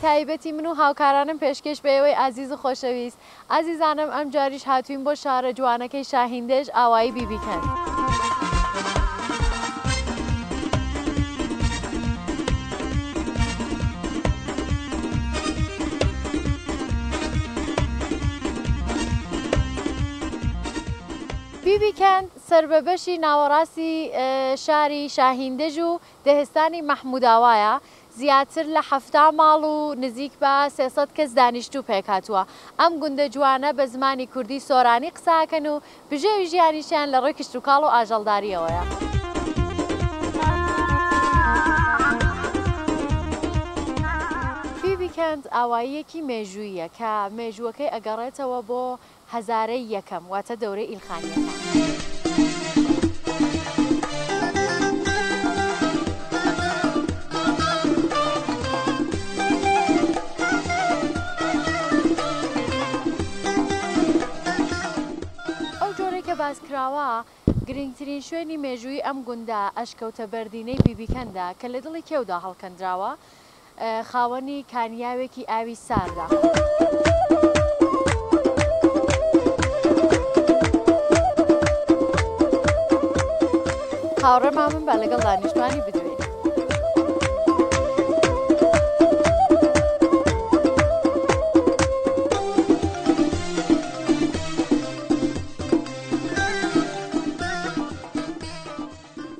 تایبەتی من و هاوکارانم پێشکێش بە ئێوەی ئازیز و خۆشەویست. ئازیزانم ئەمجاریش هاتووین بۆ شارە جوانەکەی شاهیندێژ ئاوایی بیبیکەند. بیبیکەند سەر بە بەشی ناوەڕاستی شاری شاهیندژ و دهستانی مەحموداوایە، زیاتر لە 70 ماڵ و نزیک بە 300 کەس دانیشتوو پێکهاتووە. ئەم گوندە جوانە بە زمانی کوردی سۆرانی قسە ئەکەن و بژێوی ژیانیشیان لە ڕووی کشتوکاڵ و ئاژەڵدارییەوەیە. بیبیکەند ئاواییەکی مێژووییە کە مێژووەکەی ئەگەڕێتەوە بۆ هەزارەی یەکەم، واتە دەورەی ئیلخانییەکان. ئەو جۆرەی کە باس کراوە، گرنگترین شوێنی مێژوویی ئەم گوندە، ئەشکەوتە بەردینەی بیبیکەندە کە لە دڵی کێودا هەڵکەندراوە. خاوەنی کانیاوێکی ئاوی ساردە. هاوڕێ مامم با لەگەڵ دانیشتوانی بدوێین.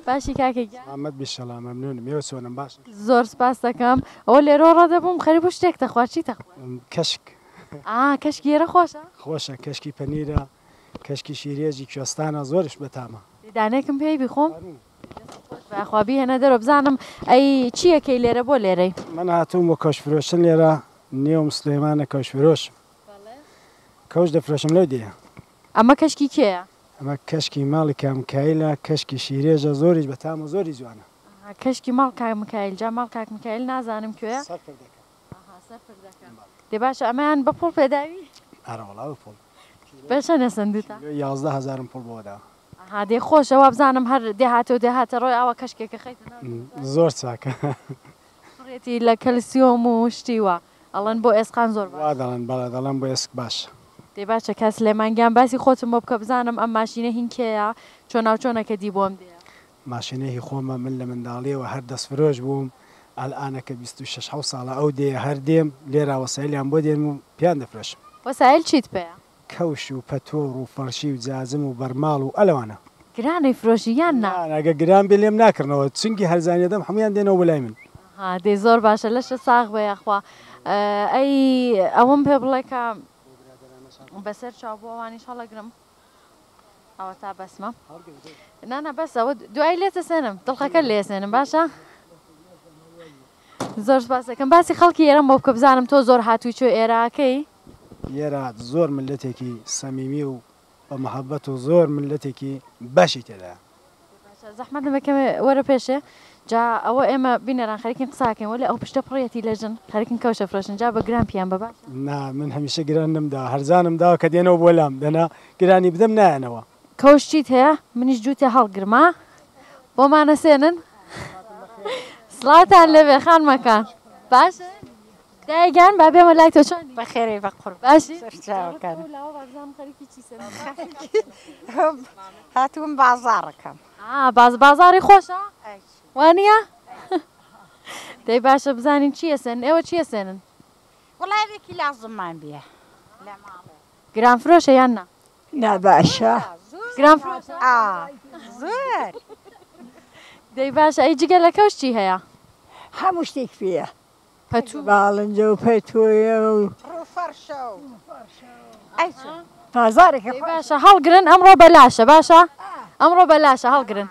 باشی کاکە گیان؟ سەلامەت بی شەڵا مەمنونم ئێوە چۆنن باشن؟ زۆر سپاس دەکەم ئەوە لێرەوە ڕادەبووم خەریک بوو شتێک دەخوارد چی دەخوارد؟ کەشک. ئا کەشکی ئێرە خۆشە؟ خۆشە کەشکی پەنیرە کەشکی شیرێژی کوێستانە زۆریش بەتامە. دەی دانەیەکم پێی بیخۆم؟ دەستت خۆش بێ یاخوا بیهێنە دەرەوە بزانم ئەی چی ئەکەی لێرە بۆ لێرەی؟ من هاتووم بۆ کەوش فرۆشتن لێرە نێوم سلێمانە کەوش فرۆشم کەوش دەفرۆشم لەو دێیە. ئەمە کەشکی کێیە؟ ئەمە کەشکی ماڵی کاک مکایلە، کەشکی شیرێژە، زۆریش بەتامە و زۆریش جوانە. ئەها کەشکی ماڵ کاک مکایل، جا ماڵ کاک مکایل نازانم کوێیە؟ سەر پردەکە. ئەها سەر پردەکە. دێ باشە ئەمەیان بە پوڵ پێداوی؟ ئەرە وەڵا بە پوڵ. بە چەنە سەندووتە؟ کیلۆی 11 هەزارم پوڵ بۆ داوە. ئەها دێ خۆشە وابزانم هەر دێهاتە و دێهاتە ڕۆی ئاوا کەشکێکە خەیتە ناو دەموچاوت. زۆر چاکە. پڕێتی لە کەلسیۆم و شتی وا. ئەڵێن بۆ ئێسقان زۆر باشە. وا دەڵێن بەڵێ دەڵێن بۆ ئێسک باشە. دەی باشە کا سلێمان گیان باسی خۆتم بۆ بکە بزانم ئەم ماشینە هین کێیە چۆناوچۆنە کە دی بۆم دێ. ماشینە هی خۆمە من لە منداڵیەوە هەر دەستفرۆش بووم ئەلئانە کە 26 حەوت ساڵە ئەو دێیە هەر دێم لێرا وەسایلیان بۆ دێنم و پێیان دەفرۆشم. وەسایل چیت پێیە؟ کەوش و پەتۆڕ و فەڕشی و جاجم و بەرماڵ و ئەلەوانە. گران ئەیفرۆشی یان نا؟ نا گەر گران بێ لێم ناکڕنەوە چونکی هەرزانی ئەدەم هەموویان دێنەوە بۆ لای من. ئەها دەی زۆر باشە لەشت ساغ بێ یاخوا ئەی ئەوەم پێ بڵێ کە بەسەر چاو بۆ ئەوانیش هەڵەگرم ئەوەتا بەسمە نانا بەس ئەوە دوای لێتەسێنم دڵخەکە لێسێنم باشە زۆر سپاس دەکەم باسی خەڵکی ئێرەم بۆ بکە بزانم تۆ زۆر هاتووچۆ ئێراکەی ئێرە زۆر ملەتێکی سەمیمی و بە محەبەت و زۆر ملەتێکی باشی تێدایە. باشە زەحمەت نەبێ کەمێ وەرە پێشێ جا ئەوە ئێمە بینەران خەریکین قسە ئەکەین وەلێ ئەو پشتە پڕیەتی لە ژن خەریکن کەوش ئەفرۆشن جا بە گران پیان بە باشە. نا من هەمیشە گران نەمداوە هەرزانم داوە کە دێنەوە بۆ لام دەنا گرانی بدەم نایەنەوە. کەوش چیت هەیە منیش جووتێ هەڵگرم ها بۆمان ئەسێنن سڵاوتان لێبێ خانمەکان باشن. دایە گیان با بێمە لای تۆ چۆنی؟ بەخێرێی بەقوربان باشی؟ سەرچاوەکان. لاوە بابزانم خەریکی چی سەر هاتووم بازاڕەکەم. ئا باز بازاڕی خۆشە؟ وانییە؟ دەی باشە بزانین چی ئەسێنن ئێوە چی ئەسێنن؟ وەڵا یەکی لازممان بێ لە ماڵێ. گران فرۆشە یان نا؟ نا باشە. گران فرۆشە؟ ئا زۆر. دەی باشە ئەی جگە لە کەوش چی هەیە؟ هەموو شتێک پێیە. پەتوو. باڵندە و پەتۆیە و. ڕووفەڕشە و ئەی چۆن. بازاڕێکە دەی باشە هەڵگرن ئەمڕۆ بەلاشە باشە ئەمڕۆ بەلاشە هەڵگرن.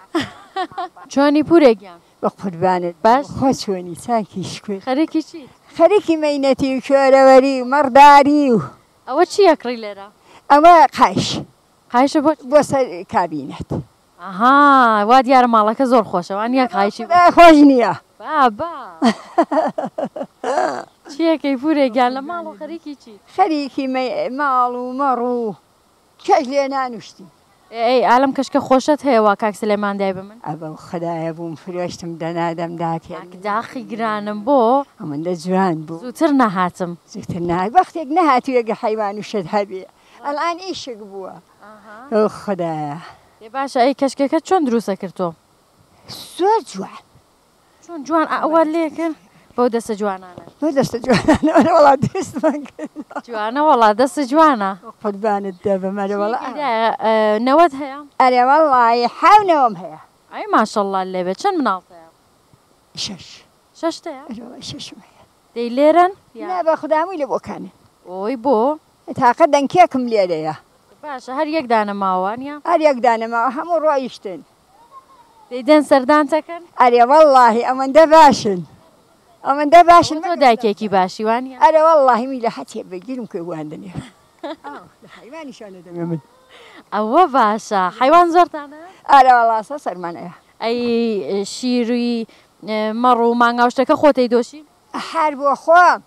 چۆنی پورێ گیان؟ بە قوربانت باش. خوا چۆنی چاکی شکور. خەریکی چیت؟ خەریکی مەینەتی و کوێرەوەری و مەڕداری و. ئەوە چی ئەکڕی لێرە؟ ئەوە قایش. قایشە بۆ چی؟ بۆ سەر کابینەت. ئەها وا دیارە ماڵەکە زۆر خۆشە وانیە قایشی خودایە خۆش نییە. بابە چیەکەی پورێ گیان لە ماڵ و خەریکی چیت؟ خەریکی ماڵ و مەڕ و چێشت لێنان و شتی. ئێ ئەی ئالەم کەشکە خۆشەت هەیە وا کاک سلێمان دای بە من. ئەبەو خودایە بووم فرۆشتم دەنا دەم داتێ. کاک داخی گرانم بۆ. ئەوەندە جوان بوو. زووتر نەهاتم. زووتر نەهات وەختێک نەهاتوویە گە حەیوان و شت هەبێ ئەلئان ئیشک بووە ئۆ خودایە. ئێ باشە ئەی کەشکەکەت چۆن دروست ئەکرد تۆ؟ زۆر جوان. چۆن جوان ئەوە لێ کرد بەو دەستە جوانانە. بەو دەستە جوانانە ئەرێ وەڵا دروستمان کرد. جوانە وەڵا دەستت جوانە. قوربانت دەبم ئەرێ وەڵا. نەوەت هەیە؟ ئەرێ وەڵڵاهی حەو نەوەم هەیە. ئەی ماشەڵڵا لێ بێ چەند مناڵت هەیە؟ شەش. شەشت هەیە؟ ئەرێ وەڵا شەشم هەیە. دەی لێرەن یا؟ نا بە خودا هەمووی لە بۆکانن. ئۆی بۆ؟ تاقە دەنکێکم لێرەیە. باشە هەر یەک دانە ماوە وانیە؟ هەر یەک دانە ماوە هەموو ڕۆیشتن. دەی دێن سەردانتەکەن؟ ئەرێ وەڵڵاهی ئەوەندە باشن ئەوەندە باشن. تۆ دایکێکی باشی وانیە؟ ئەرێ وەڵڵاهی می لە هەچێ بگیرم کوێ بوان دەنێ. لە حەیوانیشان نەدەمێ من. ئەوە باشە حەیوان زۆرتان هەیە؟ ئەرێ وەڵا سە سەرمان هەیە. ئەی شیری مەڕ و مانگا و شتەکە خۆت ئەیدۆشی؟ هەر بۆ خۆم.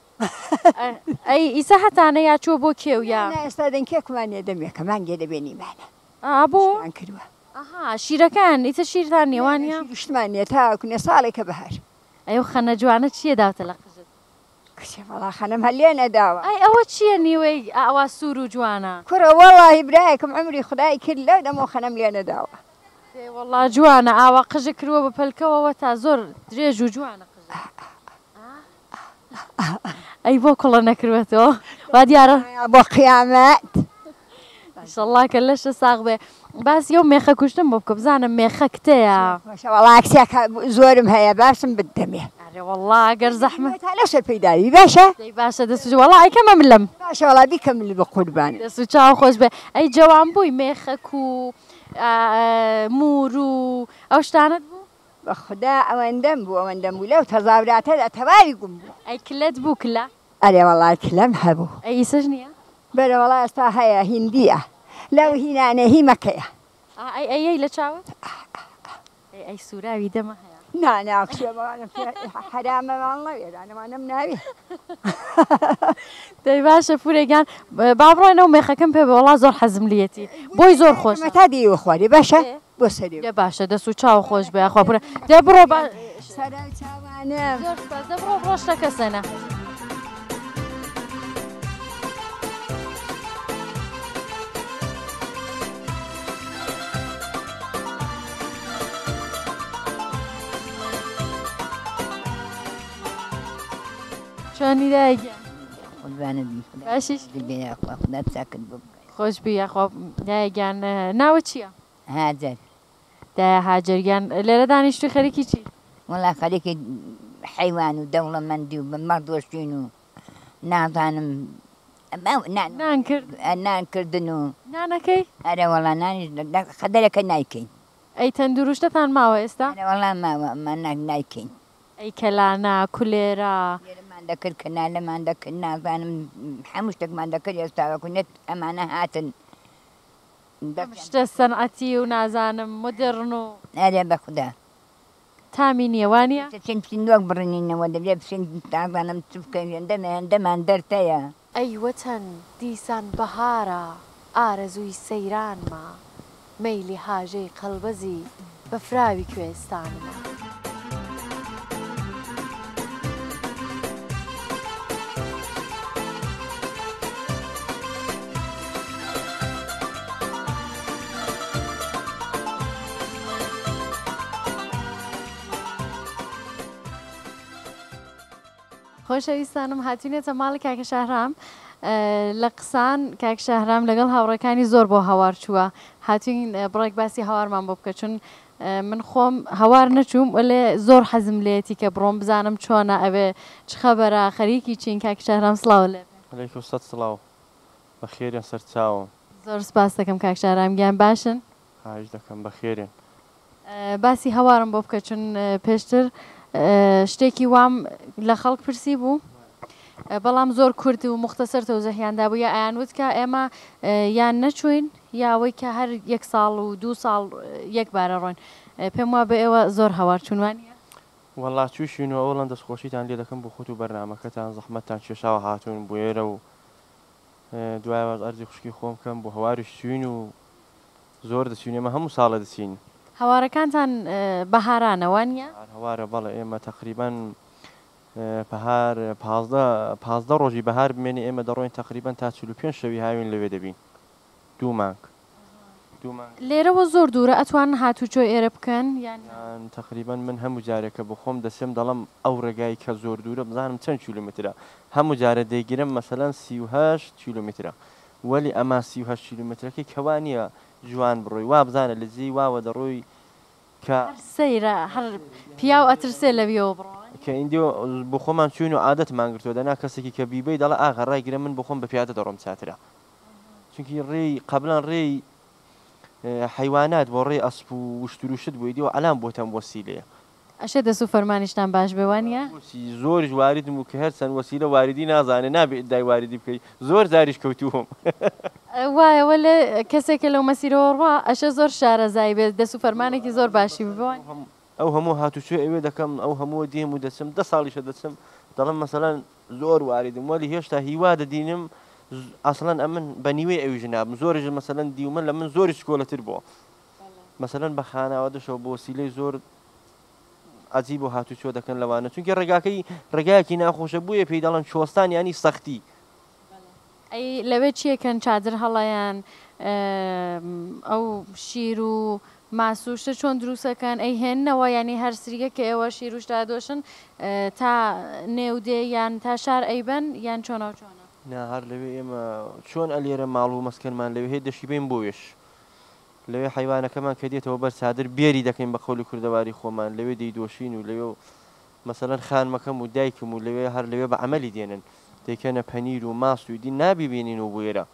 ئەی ئیسە هەتانە یا چووە بۆ کێو یا؟ نا ئێستا دەنکێکمان نیە دەمێکە مانگێ دەبێ نیمانە. ئا بۆ؟ شتمان کردوە. ئەها شیرەکان ئیتر شیرتان نیە وانیە؟ نا شیر و شتمان نیە تاوەکو نیە ساڵێکە بەهار. ئەی ئەو خەنە جوانە چیە داوتە لە قژت؟ کچێ وەڵا خەنەم هەر لێ نەداوە. ئەی ئەوە چیە نیوەی ئاوا سوور و جوانە؟ کوڕە وەڵاهی برایەکم عومری خودای کرد لەو دەمەوە خەنەم لێ نەداوە. دەی وەڵا جوانە ئاوا قژت کردوە بە پەلکەوە وەتا زۆر درێژ و جوانە قژت. ئەی بۆ کوڵە نەکردوەتەوە وا دیارە. بۆ قیامەت. ئیشەڵڵا کە لەشت ساغ بێ. باسی ئەو مێخە کوشتن بۆ بکە بزانم مێخە کتەیە. خۆشە وەڵا کچەکە زۆرم هەیە باشم بدەمێ. ئەرێ وەڵا گەر زەحمەت. تا لەسەر پەیداوی باشە. دەی باشە دەست و وەڵا ئەیکەمە ملم. باشە وەڵا بیکە مل بە قوربانت. دەست و چاو خۆش بێ. ئەی جەوان بووی مێخەک و موور و ئەو شتانەت بوو؟ بەخودا ئەوەندەم بوو ئەوەندەم بوو لەو تەزاوراتەدا تەواوی گوم بوو. ئەی کلەت بوو کلە؟ ئەرێ وەڵا کلەم هەبوو. ئەی ئیسەش نییە؟ بەرێ وەڵا ئێستا هەیە هیندییە لەو هینانەی هی مەکەیە. ئا ئەی ئەیەی لە چاوت؟ ئەی ئەی سووراوی دەمە هەیە؟ نا نا کچێ بەوانە حەرامە ماڵ نەوێ دانەوانەم ناوێ. دەی باشە پورێ گیان با بڕۆینەوە مێخەکەم پێ بە وەڵا زۆر حەزم لیەتی بۆی زۆر خۆشە. تا دێیەوە خوارێ باشە؟ بۆ سەرێ. دە باشە دەست و چاو خۆش بێ یاخوا پورە دە بڕۆ با. سەرای چاوانم. زۆر سوپاس دە بڕۆ بڕۆ شتەکە سەنە. چۆنی دایە گیان؟ قوربانت بم خودا باشیش؟ بێ یاخوا خودا چاکت بۆ بکات. خۆش بی یاخوا دایە گیان ناوت چییە؟ هاجەر. دایە هاجەر گیان لێرە دانیشتووی خەریکی چی؟ وەڵا خەریکی حەیوان و دەوڵەمەندی و مەڕ دۆشین و نازانم نان کرد نان کردن و نانەکەی؟ ئەرێ وەڵا نانیش خەدەرەکە نایکەین. ئەی تەندروشتەتان ماوە ئێستا؟ ئەرێ وەڵا ماوە ئەما نایکەین. ئەی کەلانە، کولێرە. کولێرەمان دەکرد، کەنالەمان دەکرد، نازانم هەموو شتێکمان دەکرد ئێستا وەکو نەت ئەمانە هاتن. ئەم شتە سەنعەتی و نازانم مۆدێڕن و. ئەرێ بەخودا. تامی نییە وانییە؟ دەچین بچین نۆک بڕنینەوە دەبێ بچین نازانم چ بکەین هێندە هێندەمان دەرتەیە. ئەی وەتەن دیسان بەهارە ئارەزووی سەیرانمە مەیلی هاژەی قەڵبەزی بەفراوی کوێستانمە. خۆشەویستانم هاتوینەتە ماڵی کاکە شەهرام لە قسان کاک شەهرام لەگەڵ هاوڕێکانی زۆر بۆ هەوار چووە هاتوین بڕێک باسی هەوارمان بۆ بکە چون من خۆم هەوار نەچووم وەلێ زۆر حەزم لێیەتی کە بڕۆم بزانم چۆنە ئەوێ چ خەبەرە خەریکی چین کاک شەهرام سڵاو لێ بێ. علیک و سەد سڵاو بەخێرێن سەرچاوم. زۆر سپاس دەکەم کاک شەهرام گیان باشن؟ خواهش دەکەم بەخێرێن. باسی هەوارم بۆ بکە چون پێشتر شتێکی وام لە خەڵک پرسی بوو بەڵام زۆر کورت و موختەسەر تەوزیحیان دابوو یا ئەیان وت کە ئێمە یان نەچووین یا ئەوەی کە هەر یەک ساڵ و دوو ساڵ یەک بارە ڕۆین پێم وابێ ئێوە زۆر هەوار چوون وانیە؟ وەڵا چووشین و ئەوەڵەن دەستخۆشیتان لێ دەکەم بۆ خۆت و بەرنامەکەتان زەحمەتتان کێشاوە هاتوون بۆ ئێرە و دوایەوەش عەرزی خوشکی خۆم کەم بۆ هەواریش چووین و زۆر دەچین ئێمە هەموو ساڵە دەچین. هەوارەکانتان بەهارانە وانیە؟ بەهار هەوارە بەڵێ ئێمە تەقریبەن بەهار 15 15 ڕۆژی بەهار بمێنێ ئێمە دەڕۆین تەقریبەن تا 45 شەوی هاوین لەوێ دەبین دوو مانگ دوو مانگ. لێرەوە زۆر دوورە ئەتوانن هاتوچۆی ئێرە بکەن یان نا؟ یان تەقریبەن من هەموو جارێک کە بەخۆم دەچم دەڵێم ئەو ڕێگای کە زۆر دوورە بزانم چەند کیلۆمەترە هەموو جارێ دەیگرم مەسەلەن 38 کیلۆمەترە وەلی ئەما 38 کیلۆمەترەکەی کە وا نییە جوان بڕۆی وابزانە لە جێی واوە دەڕۆی کە. هەر سەیرە هەر پیاو ئەترسێ لەویەوە بڕوا. کە ئیندی بۆ خۆمان چوین و عادەتمان گرتوە دەنا کەسێکی کە بیبەی دەڵێ ئاغا ڕایگرە من بۆ خۆم بە پیادە دەڕۆم چاترە چونکی ڕێی قەبلەن ڕێی حەیوانات بۆ ڕێی ئەسپ و وشتر و شت بوو ئیدی ئەلان بۆتە ئەم وەسیلەیە. ئەشێ دەس و فەرمانیشتان باش بێ وانیە؟ بۆچی زۆریش واریدم و کە هەرچەند وەسیلە واریدی نازانێ نابێ ئیدای واریدی بکەی زۆر جاریش کەوتووم. وایە وەلێ کەسێک کە لەو مەسیرەوە ڕوا ئەشێ زۆر شارەزای بێت دەس و فەرمانێکی زۆر باشی ببێ وانیە؟ ئەو هەموو هاتوچۆی ئەوێ دەکەم ئەو هەمووە دێم و دەچم دە ساڵیشە دەچم دەڵێم مەسەلەن زۆر واریدم وەلی هێشتا هیوا دەدینم ئەسڵەن ئەمن بە نیوەی ئەویش نابم زۆریش مەسەلەن دیومە لە من زۆری چکۆلەتر بووە مەسەلەن بە خانەوادەشەوە بۆ وەسیلەی زۆر عەجیب و هاتوچۆ دەکەن لەوانە چونکە ڕێگاکەی ڕێگایەکی ناخۆشە بۆیە پێی دەڵێن چۆستان یانی سەختی. ئەی لەوێ چیەکەن چادر هەڵەیەن ئەو شیر و ماست و شتە چۆن دروسەکەن ئەی هێننەوە یانی هەر سریگە کە ئێوە شیر و شتە ئەدۆشن تا نێو دێ یان تا شار ئەیبەن یان چۆناو چۆنە؟ نا هەر لەوێ ئێمە چۆن ئەلێرە ماڵ و مەسکەنمان لەوێ هەیە دەشیبەین بۆ وێش لەوێ حەیوانەکەمان کە دێتەوە بەر چادر بێری دەکەین بە قەولی کوردەواری خۆمان لەوێ دەیدۆشین و لەوێ مەسەلەن خانمەکەم و دایکم و لەوێ هەر لەوێ بە عەمەلی دێنن دەیکەنە پەنیر و ماست و ئیدی نابی بێنین و بوێرە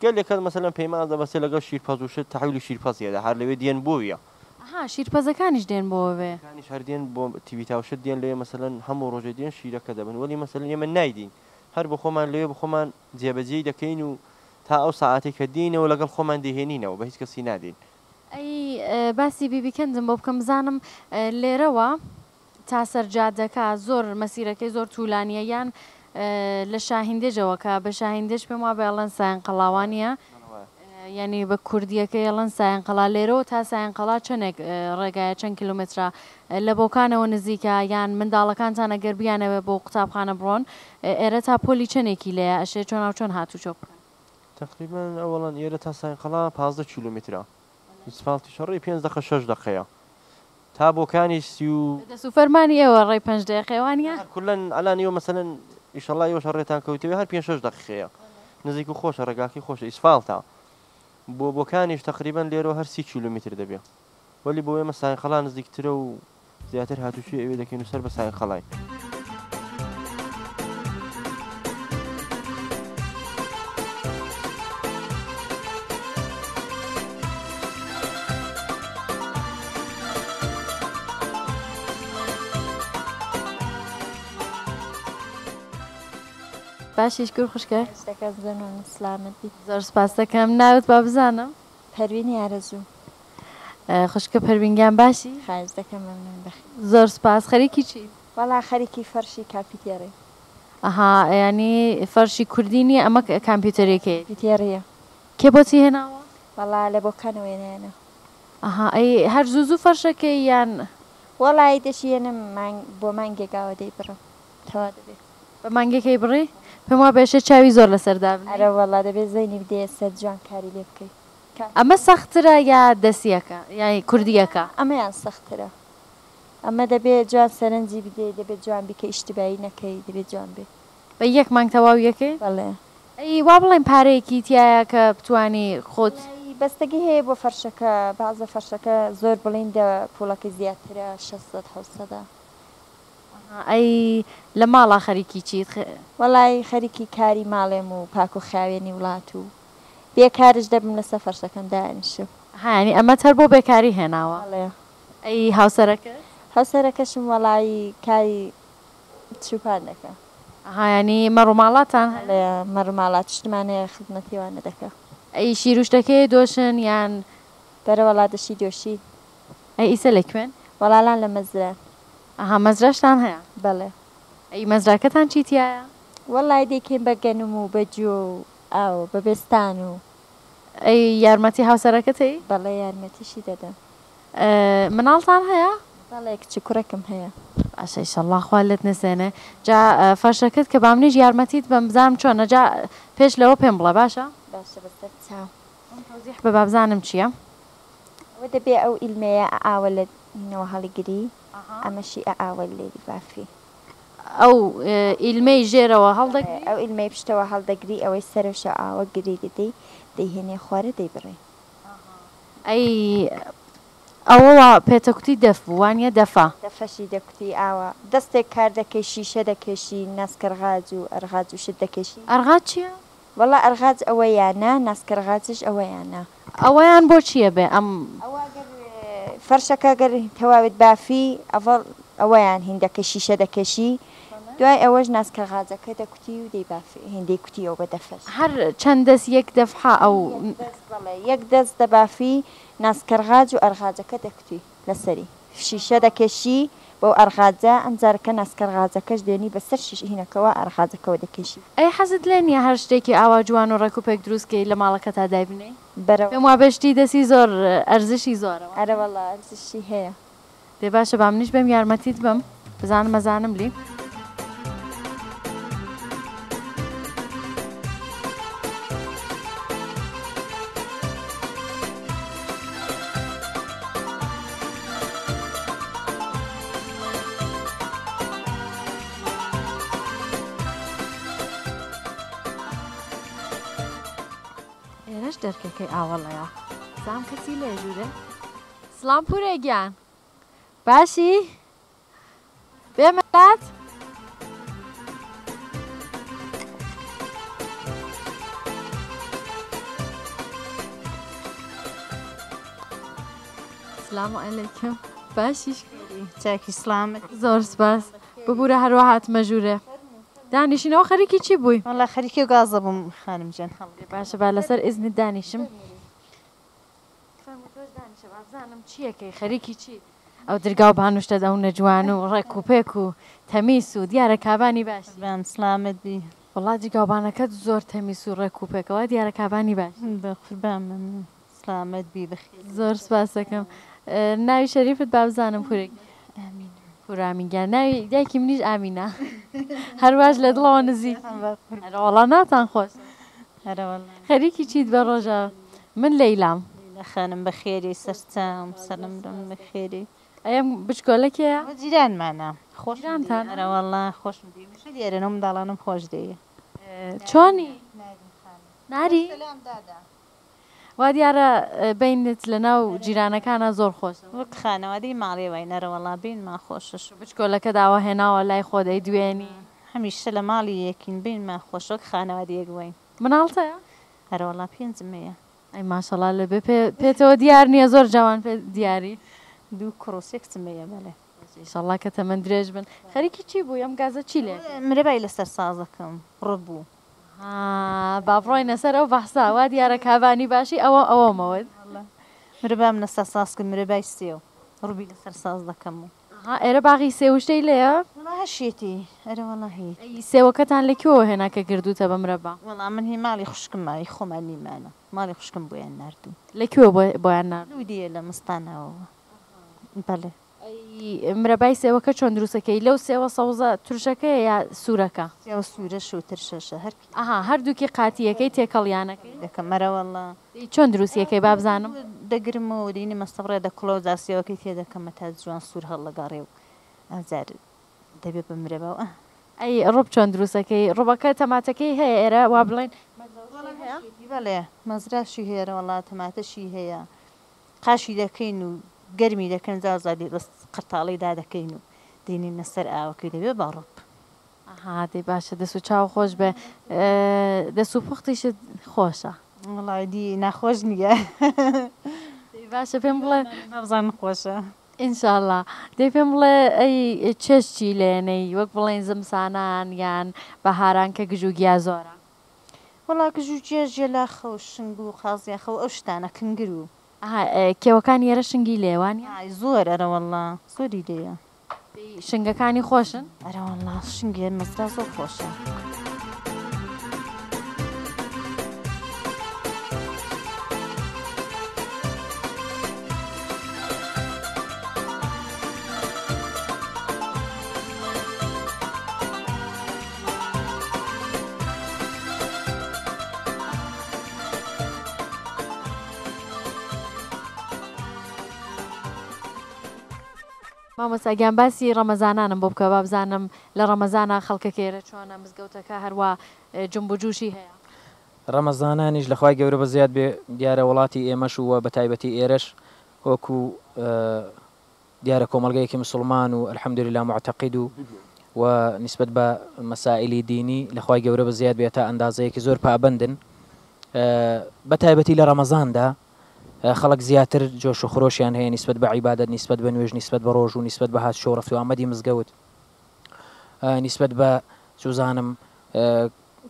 گەلێ کەس مەسەلەن پەیمان دەبەستێ لەگەڵ شیرپەز و شت تەحویلی شیرپەز یەدا هەر لەوێ دێن بۆ ویە. ئەها شیرپەزەکانیش دێن بۆ وێ. کانیش هەر دێن بۆ تیویتا و شت دێن لەوێ مەسەلەن هەموو ڕۆژێ دێن شیرەکە دەبەن وەلی مەسەلەن ئێمە نایدەین هەر بۆ خۆمان لەوێ بە خۆمان جێبەجێی دەکەین و تا ئەو سەعاتەی کە دێینەوە لەگەڵ خۆمان دەیهێنینەوە بە هیچ کەسی نادەین. ئەی باسی بیبی کەندم بۆ بکەم بزانم لێرەوە تا سەر جادەکە زۆر مەسیرەکەی زۆر تولانیە یان لە شاهیندێجەوە کە بە شاهیندێج پێم وابێ ئەڵێن سایەن قەڵا وانیە یانی بە کوردیەکەی ئەڵێن سایەن قەڵا لێرەوە تا سایەن قەڵا چەنێک ڕێگایە چەند کیلومترە لە بۆکانەوە نزیکە یان منداڵەکانتان ئەگەر بیانەوێ بۆ قوتابخانە بڕۆن ئێرە تا پۆلی چەنێکی لێیە ئەشێ چۆناو چۆن هاتوچۆ بکەن؟ تەقریبەن ئەوەڵەن ئێرە تا ساینقەڵا 15 کیلۆمەترە ئیسفاڵتیشە ڕێی پێنج دەقە شەش دەقەیە تا بۆکانیش سی و. بە دەست و فەرمانی ئێوە ڕێی پێنج دەقەیە وانیە؟ هەر کولەن ئەلان ئێوە مەسەلەن ئیشەڵا ئێوەش هەر ڕێتان کەوتەوێ هەر پێنج شەش دەقیقەیە نزیک و خۆشە ڕێگاکەی خۆشە ئیسفاڵتە بۆ بۆکانیش تەقریبەن لێرەوە هەر 30 کیلۆمەتر دەبێ وەلی بۆ ئێمە ساینقەڵا نزیکترە و زیاتر هاتوچۆی ئەوێ دەکەین و سەر بە ساینقەڵاین. باشی شکور خوشکە. دەکەم زۆر سلامەت بیت. زۆر سپاس دەکەم ناوت با بزانم. پەروین ئارەزوو. خوشکە پەروین گیان باشی؟ خواهش دەکەم مەمنون بەخێر. زۆر سپاس خەریکی چیت؟ وەڵا خەریکی فەرشی کامپیوتێڕیم. ئەها یانی فەرشی کوردی نییە ئەمە کامپیوتەرێکەیەتی؟ کامپیوتێڕیە. کێ بۆتی هێناوە؟ وەڵا لە بۆکانەوە هێنایانە. ئەها ئەی هەر زوو زوو فەرشەکەی یان؟ وەڵایی دەشیێنم مانگ بۆ مانگێک ئاوە دەیبڕم تەوا دەبێ. بە مانگێک ئەیبڕی؟ پێم وابێ ئەشێ چاوی زۆر لەسەر دابنێی. ئەرە وەڵا دەبێ زەینی بدەیە سەر جوان کاری لێ بکەی. ئەمە سەختترە یا دەسیەکە یا کوردیەکە؟ ئەمەیان سەختترە ئەمە دەبێ جوان سەرنجی بدەی دەبێ جوان بیکەی ئیشتبایی نەکەی دەبێ جوان بێ. بە یەک مانگ تەواوی ئەکەی؟ بەڵێ. ئەی وا بڵێین پارەیەکی تیایە کە بتوانی خۆت. وەڵایی بەستەگی هەیە بۆ فەرشەکە بەعزە فەرشەکە زۆر بڵیندە پوڵەکەی زیاترە شەشسەد حەوتسەدە. ئەها ئەی لە ماڵا خەریکی چیت؟ وەڵایی خەریکی کاری ماڵێم و پاک و خاوێنی وڵات و بێکارش دەبم لەسەر فەرشەکەم دائەنیشم. ئەها یانی ئەمەت هەر بۆ بێکاری هێناوە؟ بەڵێ. ئەی هاوسەرەکەت؟ هاوسەرەکەشم وەڵایی کاری چوپان دەکا. ئەها یانی مەڕ و ماڵاتتان هەیە؟ بەڵێ مەڕ و ماڵات شتمان هەیە خزمەتی ئەوانە دەکا. ئەی شیر و شتەکەی دۆشن یان؟ بەرە وەڵا دەشی دۆشین. ئەی ئیسە لە کوێن؟ وەڵا لان لە مەزران. ئەها مەزراشتان هەیە؟ بەڵێ. ئەی مەزراکەتان چی تیایە؟ وەڵای دەیکەین بە گەنم و بە جۆ و ئاو بە بێستان و. ئەی یارمەتی هاوسەرەکەت ئەی؟ بەڵێ یارمەتیشی دەدەم. مناڵتان هەیە؟ بەڵێ کچ و کوڕێکم هەیە. باشە ئیشەڵا خوا لێت نەسێنێ. جا فەرشەکەت کە بامنیش یارمەتیت بەم بزانم چۆنە جا پێش لەوە پێم بڵێ باشە؟ باشە بەسەر چاو. بۆم تەوزیح بە بابزانم چیە؟ ئەوە دەبێ ئەو ئیلمەیە ئە ئاوە لە هینەوە هەڵیگری ئەمەشی ئە ئاوە لێری بافی. ئەو ئیلمەی ژێرەوە هەڵدەگری؟ ئەو ئیلمەی پشتەوە هەڵدەگری ئەوەی سەرەوشە ئاوە گری دەدەی دەیهێنێ خوارێ دەیبڕی. ئەی ئەوە وا پێتەکوتی دەف بوو وانیە دەفە؟ دەفەشی دەکوتی ئاوا دەستێک کار دەکەی شیشە دەکێشی ناسکەرغاج و ئەرغاج و شت دەکێشی. ئەرغاج چیە؟ وەڵا ئەرغاج ئەوەیانە ناسکەرغاجش ئەوەیانە. ئەوەیان بۆ چیە بێ ئەم. ئەوە گەر فەرشەکە گەر تەواوت بافی ئەڤەڵ ئەوەیان هین دەکەی شیشە دەکێشی دوای ئەوەش ناسکەغاجەکە دەکوتی و دەیبافی هین دەیکوتیەوە بە دەفەش. هەر چەند دەست یەک دەفحە ئەو. یەک دەست بەڵێ یەک دەست دەبافی ناسکەرغاج و ئەرغاجەکە دەکوتی لەسەری شیشە دەکێشی بەو ئەرغاجە ئەمجارەکە ناسکەرغاجەکەش دێنی بەسەر شیش هینەکەوە ئەرغاجەکەوە دەکێشی. ئەی حەزت لێ نیە هەر شتێکی ئاوا جوان و ڕێک و پێک دروست کەی لە ماڵەکەتا دایبنێی؟ بەرە. پێم وابێ شتی دەستی زۆر ئەرزشی زۆرە وانیە؟ ئەرەوەڵا ئەرزشی هەیە. دەی باشە با منیش بێم یارمەتیت بەم بزانم ئەزانم لی. ئێرەش دەرکەکەی ئاوەڵەیە زام کەسی لێ ژوورێ سڵام پورێ گیان باشی بێمە لات؟ سلام علیکم باشیش چاکی سلامت زۆر سپاس ببورە هەروە هاتمە ژوورێ دانیشینەوە خەریکی چی بووی؟ وەڵا خەریکی و گازە بووم خانم جان باشە با لەسەر ئیزنت دانیشم فەرموو تۆش دانیشە با بزانم چیەکەی خەریکی چی ئەو درگا و بانوشتەت ئەو نەجوان و ڕێک و پێک و تەمیس و دیارە کابانی باشی. قوربان سلامت بی. وەڵا جگاوبانەکەت زۆر تەمیس و ڕێک و پێکە وا دیارە کابانی باشی. بەقوربان مەمنون سلامت بی بەخێر بێی. زۆر سپاسەکەم ناوی شەریفت با بزانم پورێ گیان. ئامین. پورە ئامین گیان ناوی دایکی منیش ئامینە هەرواش لە دڵەوە نزیک. ئەرەوەڵا ناتان خۆش. ئەرەوەڵا. خەریکی چیت بە ڕۆژە من لەیلام. لەیلا خانم بەخێرێی سەرچاوم سەرمرم بەخێرێی. ئەی ئەم بچکۆلە کێیە؟ ئەوە جیرانمانە خۆشم دەوێ جیرانتانە؟ ئەرەوەڵا خۆشم دەوێ هەمیشە لێرەن ئەو منداڵانەم خۆش دەوێ. چۆنی؟ نارین خانم. ناری؟ سەلام دادە. وا دیارە بەینت لە ناو جیرانەکانا زۆر خۆشە. وەک خانەوادەی ماڵێ واین ئەرەوەڵا بەینمان خۆشە شوکر. بچکۆلەکەت ئاوا هێناوە لای خۆت ئەی دوێنی. هەمیشە لە ماڵی یەکین بەینمان خۆشە وەک خانەوادەیەک واین. مناڵت هەیە؟ ئەرەوەڵا پێنجم هەیە. ئەی ماشەڵا لە بێ پێ پێتەوە دیار نییە زۆر جوان پێ دیاری. دوو کوڕ و سێ کچم هەیە بەڵێ. ئیشەڵا کە تەمەن درێژ بن. خەریکی چی بووی ئەم گازە چی لێ؟ مرەبای لەسەر سازەکەم ڕبوو. ها با بڕۆینە سەر ئەو بەحسە وا دیارە کابانی باشی ئەوە ئەوەمەوت. مرەبام لەسەر ساز کرد مرەبای سێو ڕوبی لەسەر ساز دەکەم و. ئەها ئێرە باغی سێوشتەی لێیە؟ وەڵا هەشیەتی ئەرێ وەڵا هەیەتی. ئەی سێوەکەتان لە کوێوە هێنا کە کردووتە بە مرەبا؟ وەڵا من هی ماڵی خوشکمە هی خۆمان نیمانە ماڵی خوشکم بۆیان ناردووم. لە کوێوە بۆیان ناردوون؟ لەو دێیە لە مستاناوەوە بەڵێ. ئەی مرەبای سێوەکە چۆن دروست ئەکەی لەو سێوە سەوزە ترشەکەیە یا سوورەکە؟ سێوە سوورەش و ترشەشە هەر. ئەها هەردووکی قاتیەکەی تێکەڵیانەکەی؟ دەکەم ئەرەوەڵا. دەی چۆن دروستی ئەکەی با بزانم؟ دەگرم و دەینمە سەبڕێ دەکوڵێ و جا سێوەکەی تێ دەکەم هەتا جوان سوور هەڵدەگەڕێ و ئەوجار دەبێ بە مرەبا و ئە. ئەی ڕوب چۆن دروست ئەکەی؟ ڕوبەکە تەماتەکەی هەیە ئێرە وا بڵێین مەزراشی هەیە؟ بەڵێ مەزراشی هەیە ئەرەوەڵا تەماتەشی هەیە قاشی دەکەین و گەرمی دەکەن جا جا بەس قرتاڵەی دادەکەین و دەینێینە سەر ئاوەکەی دەبێ بە ڕوب. ئەها دەی باشە دەس و چاو خۆش بێ دەس و پوختیشت خۆشە. وەڵا دی ناخۆش نییە. دەی باشە پێم بڵێ. نابزانم خۆشە. ئینشاڵا دەی پێم بڵێ ئەی چێژ چی لێنەی وەک بڵێین زمسانان یان بەهاران کە گژ و گیا زۆرە؟ وەڵا گژ و گیا ژێلاخە و شنگ و قازیاخە و ئەو شتانە کنگر و. ئەها کێوەکانی ئێرە شنگی لێیە وانیە؟ ئای زۆر ئەرەوەڵا زۆری لێیە. دەی شنگەکانی خۆشن؟ ئەرەوەڵا شنگی مەزرا زۆر خۆشە. مامۆستا گیان باسی ڕەمەزانانم بۆ بکە بابزانم لە ڕەمەزانا خەڵکەکە ئێرە چۆنە مزگەوتەکە هەروا جمب و جوشی هەیە؟ ڕەمەزانانیش لە خوای گەورە بەزیاد بێ دیارە وڵاتی ئێمەش و وە بەتایبەتی ئێرەش وەکو دیارە کۆمەڵگەیەکی مسوڵمان و الحمدللە موعتەقید و و نیسبەت بە مەسائیلی دینی لە خوای گەورە بەزیاد بێ تا ئەندازەیەکی زۆر پابەندن بەتایبەتی لە ڕەمەزاندا خەڵک زیاتر جۆش و خرۆشیان هەیە نیسبەت بە عیبادەت نیسبەت بە نوێژ نیسبەت بە ڕۆژوو نیسبەت بە هاتوچۆ و ڕەفتوئامەدی مزگەوت نیسبەت بە چوزانم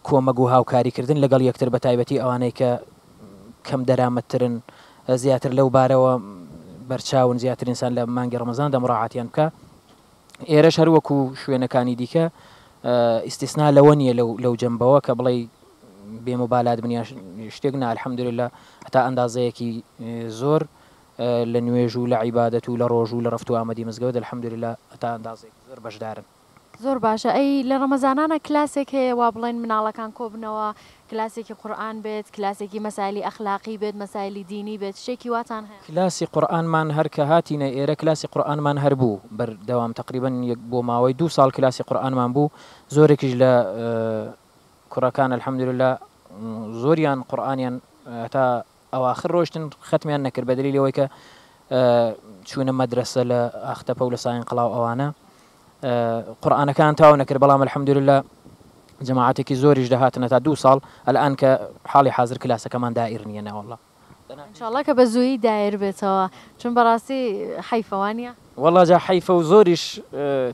کۆمەگ و هاوکاری کردن لەگەڵ یەکتر بە تایبەتی ئەوانەی کە کەم دەرامەتترن زیاتر لەو بارەوە بەرچاون زیاتر ئینسان لە مانگی ڕەمەزاندا مڕاعاتیان بکە ئێرەش هەر وەکو شوێنەکانی دیکە ئیستیسنا لەوە نییە لەو لەو جەنبەوە کە بڵێی بێ موبالات بن یان شتێک نا الحمدللە هەتا ئەندازەیەکی زۆر لە نوێژ و لە عیبادەت و لە ڕۆژ و لە ڕەفت و ئامەدی مزگەوت الحمدللە هەتا ئەندازەیەکی زۆر بەشدارن. زۆر باشە ئەی لە ڕەمەزانانا کلاسێک هەیە وا بڵێن مناڵەکان کۆبنەوە کلاسێکی قورئان بێت کلاسێکی مەسایلی ئەخلاقی بێت مەسایلی دینی بێت شتێکی واتان هەیە؟ کلاسی قورئانمان هەر کە هاتینە ئێرە کلاسی قورئانمان هەر بوو بەردەوام تەقریبەن یەک بۆ ماوەی دوو ساڵ کلاسی قورئانمان بوو زۆرێکیش لە کوڕەکان الحمدللە زۆریان قورئانیان هەتا ئەواخر ڕۆیشتن خەتمیان نەکرد بە دەلیلی ئەوەی کە چوونە مەدرەسە لە ئاختەپە و لە ساین قەڵا و ئەوانە قورئانەکان تەواو نەکرد بەڵام الحمدللە جەماعەتێکی زۆریش دەهاتنە تا دوو ساڵ الان کە حاڵی حازر کلاسەکەمان دائیر نییە نەوەڵڵا ان شاء اللە کە بە زوویی دایر بێتەوە چون بەڕاستی حەیفە وانیە؟ وەڵا جا حەیفە و زۆریش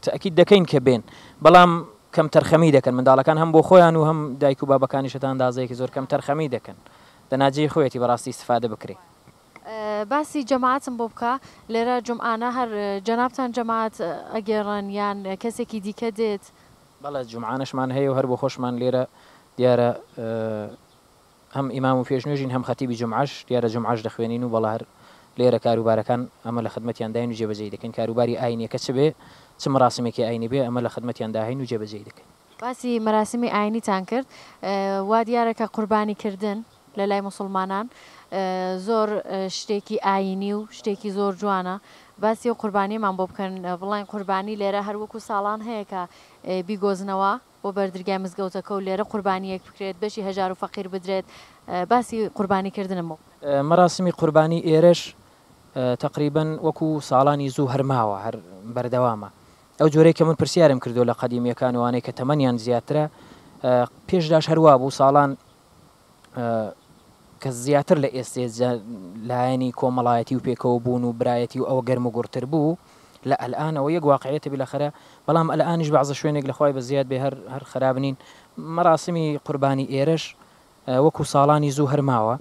تەئکید دەکەین کە بێن بەڵام کەمتەرخەمی دەکەن منداڵەکان هەم بۆ خۆیان و هەم دایک و بابەکانیش هەتا ئەندازەیەکی زۆر کەمتەرخەمی دەکەن دەنا جێی خۆیەتی بەڕاستی ئیستفادە بکرێ. باسی جەماعەتم بۆ بکە لێرە جومعانە هەر جەنابتان جەماعەت ئەگێڕن یان کەسێکی دیکە دێت؟ بەڵێ جومعانەشمان هەیە و هەر بۆ خۆشمان لێرە دیارە هەم ئیمام و پێشنوێژین هەم خەتیبی جومعەش دیارە جومعەش دەخوێنین و بەڵێ هەر لێرە کاروبارەکان ئەمە لە خدمەتیان داین و جێبەجێی دەکەین کاروباری ئاینیەکە چ بێ چ مەراسیمێکی ئاینی بێ ئەمە لە خدمەتیان داین و جێبەجێی دەکەین. باسی مەراسیمی ئاینیتان کرد وا دیارە کە قوربانی کردن لە لای موسڵمانان زۆر شتێکی ئاینی و شتێکی زۆر جوانە باسی ئەو قوربانیەمان بۆ بکەن بڵێن قوربانی لێرە هەر وەکو ساڵان هەیە کە بیگۆزنەوە بۆ بەردرگای مزگەوتەکە و لێرە قوربانیەک بکرێت بەشی هەژار و فەقیر بدرێت باسی قوربانی کردنم بۆ بکەن. مەراسیمی قوربانی ئێرەش تەقریبەن وەکو ساڵانی زوو هەر ماوە هەر بەردەوامە ئەو جۆرەی کە من پرسیارم کردووە لە قەدیمیەکان و ئەوانەی کە تەمەنیان زیاترە پێشداش هەر وابوو ساڵان کە زیاتر لە ئێستێ لایەنی کۆمەڵایەتی و پێکەوە بوون و برایەتی و ئەوە گەرم و گوڕتر بوو لە ئەلئان ئەوە یەک واقعیەتە بیلەخەرە بەڵام ئەلئانیش بەعزە شوێنێک لە خوای بەزیاد بێ هەر هەر خراپ نین مەراسمی قوربانی ئێرەش وەکو ساڵانی زوو هەر ماوە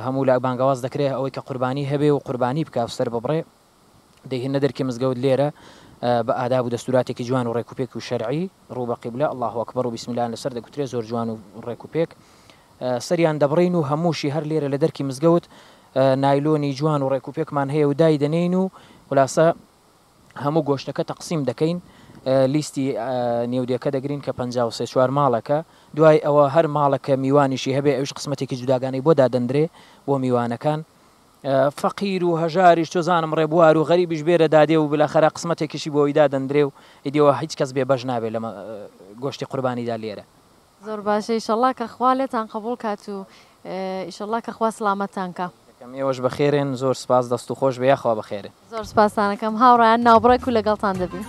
هەموو لە بانگەواز دەکرێت ئەوەی کە قوربانی هەبێ و قوربانی بکا و سەر ببڕێ دەیهێننە دەرکی مزگەوت لێرە بە ئاداب و دەستوراتێکی جوان و ڕێک و پێک و شەرعی ڕوو بە قیبلە اللە اکبر و بسم اللە یان لەسەر دەگوترێ زۆر جوان و ڕێک و پێک سەریان دەبڕین و هەمووشی هەر لێرە لە دەرکی مزگەوت نایلۆنی جوان و ڕێک و پێکمان هەیە و دای دەنێین و خولاسە هەموو گۆشتەکە تەقسیم دەکەین لیستی نێودێکە دەگرین کە 53 چوار ماڵەکە دوای ئەوە هەر ماڵەکە میوانیشی هەبێ ئەوش قسمەتێکی جوداگانەی بۆ دادەندرێ بۆ میوانەکان فەقیر و هەژاریش چۆزانم ڕێبوار و غەریبیش بێرە دادێ و بلاخەرە قسمەتێکیشی بۆی دادەندرێ و ئیدی وا هیچ کەس بێ بەش نابێ لە گۆشتی قوربانیدا لێرە. زۆر باشە ئیشەڵا کە خوا لێتان قبوڵ کات و ئیشەڵا کە خوا سڵامەتتان کا. دەکەم ئێوەش بەخێرێن زۆر سپاس دەست و خۆش بێ یاخوا بەخێرێن. زۆر سپاستان ئەکەم هاوڕێیان ناوبڕێک و لەگەڵتان دەبین.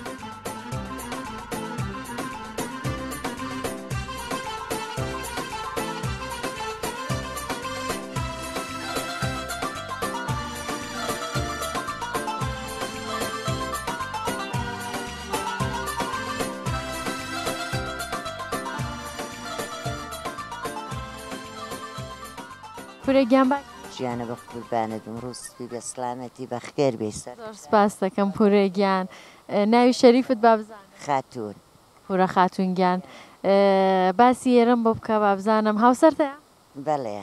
کورە گیان باش. گیانە بە قوربانت بم ڕوو سپی بێ سڵامەتی بەخێر بێی سەر. زۆر سپاست دەکەم پورێ گیان ناوی شەریفت با بزانم. خاتوون. پورە خاتوون گیان باسی ئێرەم بۆ بکە با بزانم هاوسەرت هەیە؟ بەڵێ.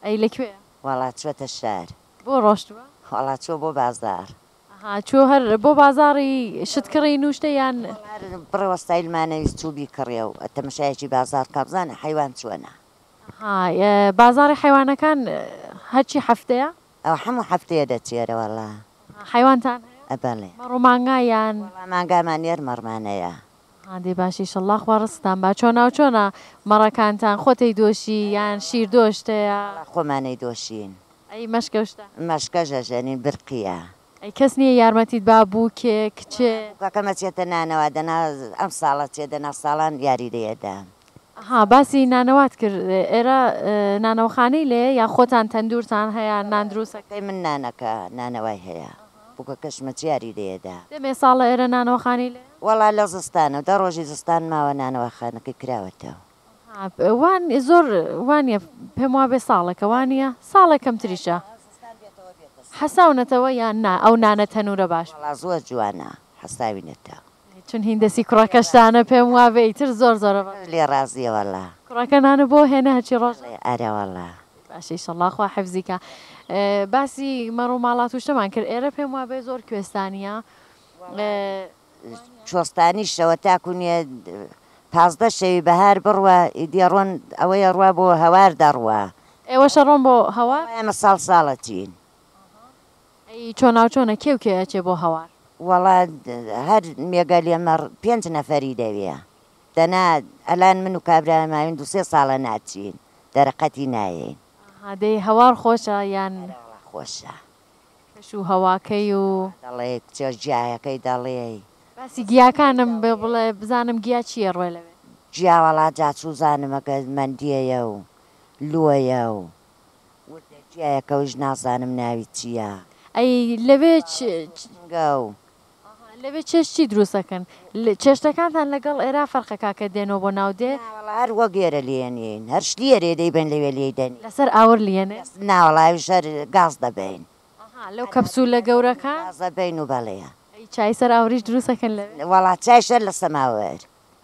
ئەی لە کوێیە؟ وەڵا چوەتە شار. بۆ ڕۆشتووە؟ وەڵا چووە بۆ بازاڕ. ئەها چووە هەر بۆ بازاڕی شت کڕین و شتە یان؟ وەڵا هەر بڕێ وەستایلمان ئەویست چوو بیکڕێ و تەمەشایەکی بازاڕ کا بزانە حەیوان چۆنە. ئەها بازاڕی حەیوانەکان هەرچی هەفتەیە؟ ئەوە هەموو هەفتەیە دەچێرە وەڵا. حەیوانتان هەیە؟ ئەبەڵێ. مەڕ و مانگا یان؟ وەڵا مانگامان نیە هەر مەڕمان هەیە. ها دەی باشە ئیشەڵا خوا ڕزقتان با. چۆناو چۆنە مەڕەکانتان خۆت ئەیدۆشی یان شیر دۆشت هەیە؟ وەڵا خۆمان ئەیدۆشین. ئەی مەشکە و شتە؟ مەشکەش ئەژەنین برقیە. ئەی کەس نیە یارمەتیت با بووکێ کچێ؟ وەڵا بووکەکەم ئەچێتە نانەوا دەنا ئەم ساڵ ئەچێ دەنا ساڵان یاریدەی ئەدام. ئەها باسی نانەوات کرد ئێرە نانەوەخانەی لێیە یا خۆتان تەندورتان هەیە نان دروست ئەکەن؟ بووکەی من نانەکە نانەوای هەیە بووکەکەشم ئەچێ یاریدەی ئەدا. دەمێ ساڵە ئێرە نانەوەخانەی لێیە؟ وەڵا لە زستانەوە دە ڕۆژی زستان ماوە نانەواخانەکەی کراوەتەوە. ئەها وان زۆر وانیە پێم وابێ ساڵێکە وانیە؟ ساڵێک کەمتریشە. حەساونەتەوە یان نا ئەو نانە تەنورە باش. وەڵا زۆر جوانە حەساوینەتەوە. چون هیندەسی کوڕەکەشتانە پێم وابێ ئیتر زۆر زۆرە بە. لێ ڕازیە وەڵا. کوڕەکە نانە بۆ هێنە هەرچی ڕۆژە. ئەرێ وەڵا. باشە ئیشەڵا خوا حفزی کا. باسی مەڕ و ماڵات و شتەمان کرد ئێرە پێم وابێ زۆر کوێستانیە. کوێستانیشەوە تاکو نیە 15 شەوی بەهار بڕوا ئیدی ئەڕۆن ئەوەی ئەڕوا بۆ هەوار دەڕوا. ئێوەش ئەڕۆن بۆ هەوار؟ ئێمە ساڵ ساڵ ئەچین. ئەی چۆناوچۆنە کێ و کێ ئەچێ بۆ هەوار؟ وەڵا هەر مێگەلێ مەڕ پێنج نەفەری دەوێ دەنا ئەلان من و کابرا ماوین دوو سێ ساڵە ناچین دەرەقەتی نایەین. ئەها دەی هەوار خۆشە یان؟ ئەرێ وەڵا خۆشە. کەش و هەواکەی و. دەڵێی کچە گیایەکەی دەڵێی. باسی گیاکانم بێ بڵێ بزانم گیا چییە ڕوێ لەوێ. گیا وەڵا جا چوزانم ئەگەر مەندیەیە و لۆیە و وردە گیایەکەویش نازانم ناوی چییە. ئەی لەوێ چ. سنگە و. ئەها لەوێ چێشت چی دروست ئەکەن؟ چێشتەکانتان لەگەڵ ئێرا فەرقەکا کە دێنەوە بۆ ناو دێ؟ ناوەڵا هەر وەک ئێرە لێیەنین هەر شتی ئێرێ دەیبەین لەوێ لێی دەنین. لەسەر ئاور لیەنێ؟ ناوەڵا ئەویش هەر گاز دەبەین. ئەها لەو کەپسولە گەورەکان؟ گاز دەبەین و بەڵێ. ئەی چای سەر ئاوریش دروست ئەکەن لەوێ؟ وەڵا چایش هەر لە سەماوەر.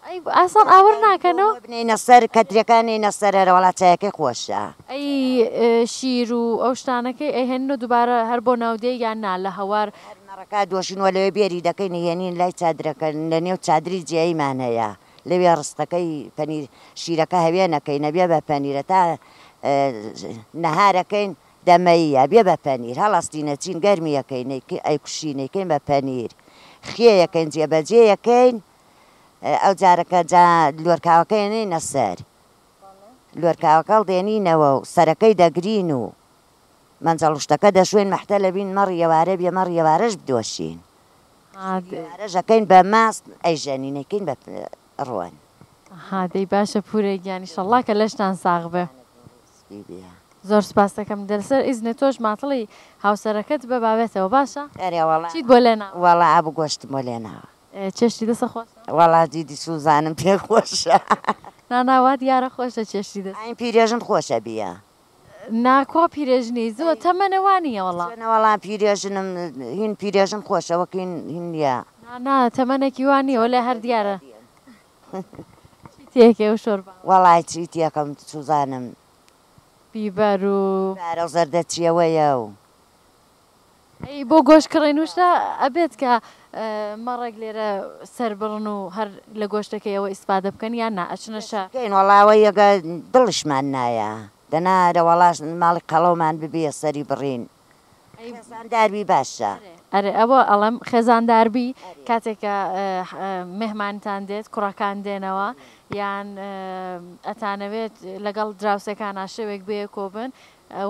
ئەی ئاسان ئاور ناکەنۆ؟ بنێینە سەر کەترەکان نێینە سەر ئەرە وەڵا چایەکەی خۆشە. ئەی شیر و ئەو شتانەکەی ئەیهێننۆ دوبارە هەر بۆ ناو دێ یان نا لە هەوار؟ هەر مەڕەکە دۆشین وە لەوێ بێری دەکەین ئەیهێنین لای چادرەکە لە نێو چادری جیاییمان هەیە لەوێ ڕستەکەی پەنیر شیرەکە هەوێنەکەین ئەبێ بە پەنیرە تا نەهارەکەین دەمەیی ئەبێ بە پەنیر هەڵەستین ئەچین گەرمی ئەکەین ئەیکوشین ئەیکەین بە پەنیر خێیەکەین جێبەجێیەکەین ئەو جارەکە جا لۆرکاوەکە ئێنینە سەر لۆرکاوەکە هەڵدێنینەوە و سەرەکەی دەگرین و مەنجەڵوشتەکە دەشوێن مەحتە لەبین مەڕ یەوارە بێ مەڕ یەوارەش بدۆشین یەوارەش ئەکەین بە ماست ئەیژەنین ئەیکەین بە ڕۆن. ئەها دەی باشە پورە گیان ئیشەڵا کە لەشتان ساغ بێ. زۆر سوپاست دەکەم دەلسەر ئیزنێ تۆش ماتڵی هاوسەرەکەت بە بابێتەوە باشە ئەرێ وەڵا چیت بۆ لێناوە؟ وەڵا ئابو گۆشتم بۆ لێناوە. چێشتی دەسە خۆشە؟ وەڵا دیدی سوزانم پێ خۆشە. نا نا وا دیارە خۆشە چێشتی دەست. ئاین پیرێژن خۆشە بیە. نا کوا پیرێژنی زۆ تەمەنە وا نیە وەڵا. چۆنە وەڵا پیرێژنم هین پیرێژن خۆشە وەک هین هین نیە. نا نا تەمەنەکی وا نیە وەلێ هەر دیارە. چی تێکەی ئەو شۆربا؟ وەڵای چی تێکەم سوزانم. بیبەر و. بیبارە و زەردەچیەوەیە و. ئەی بۆ گۆشت کڕین و شتە ئەبێت کە مەڕێک لێرە سەر بڕن و هەر لە گۆشتەکەی ئەوە ئیسفادە بکەن یان نا ئەچنە شار؟ کەین وەڵا ئەوە یەگە دڵیشمان نایە دەنا ئەرە وەڵا ماڵی قەڵەومان ببیە سەری بڕین خێزاندار بی باشە. ئەرێ ئەوە ئەڵێم خێزاندار بی کاتێک کە مێهمانتان دێت کوڕەکان دێنەوە یان ئەتانەوێت لەگەڵ دراوسێکانا شەوێک بەیەکۆ بن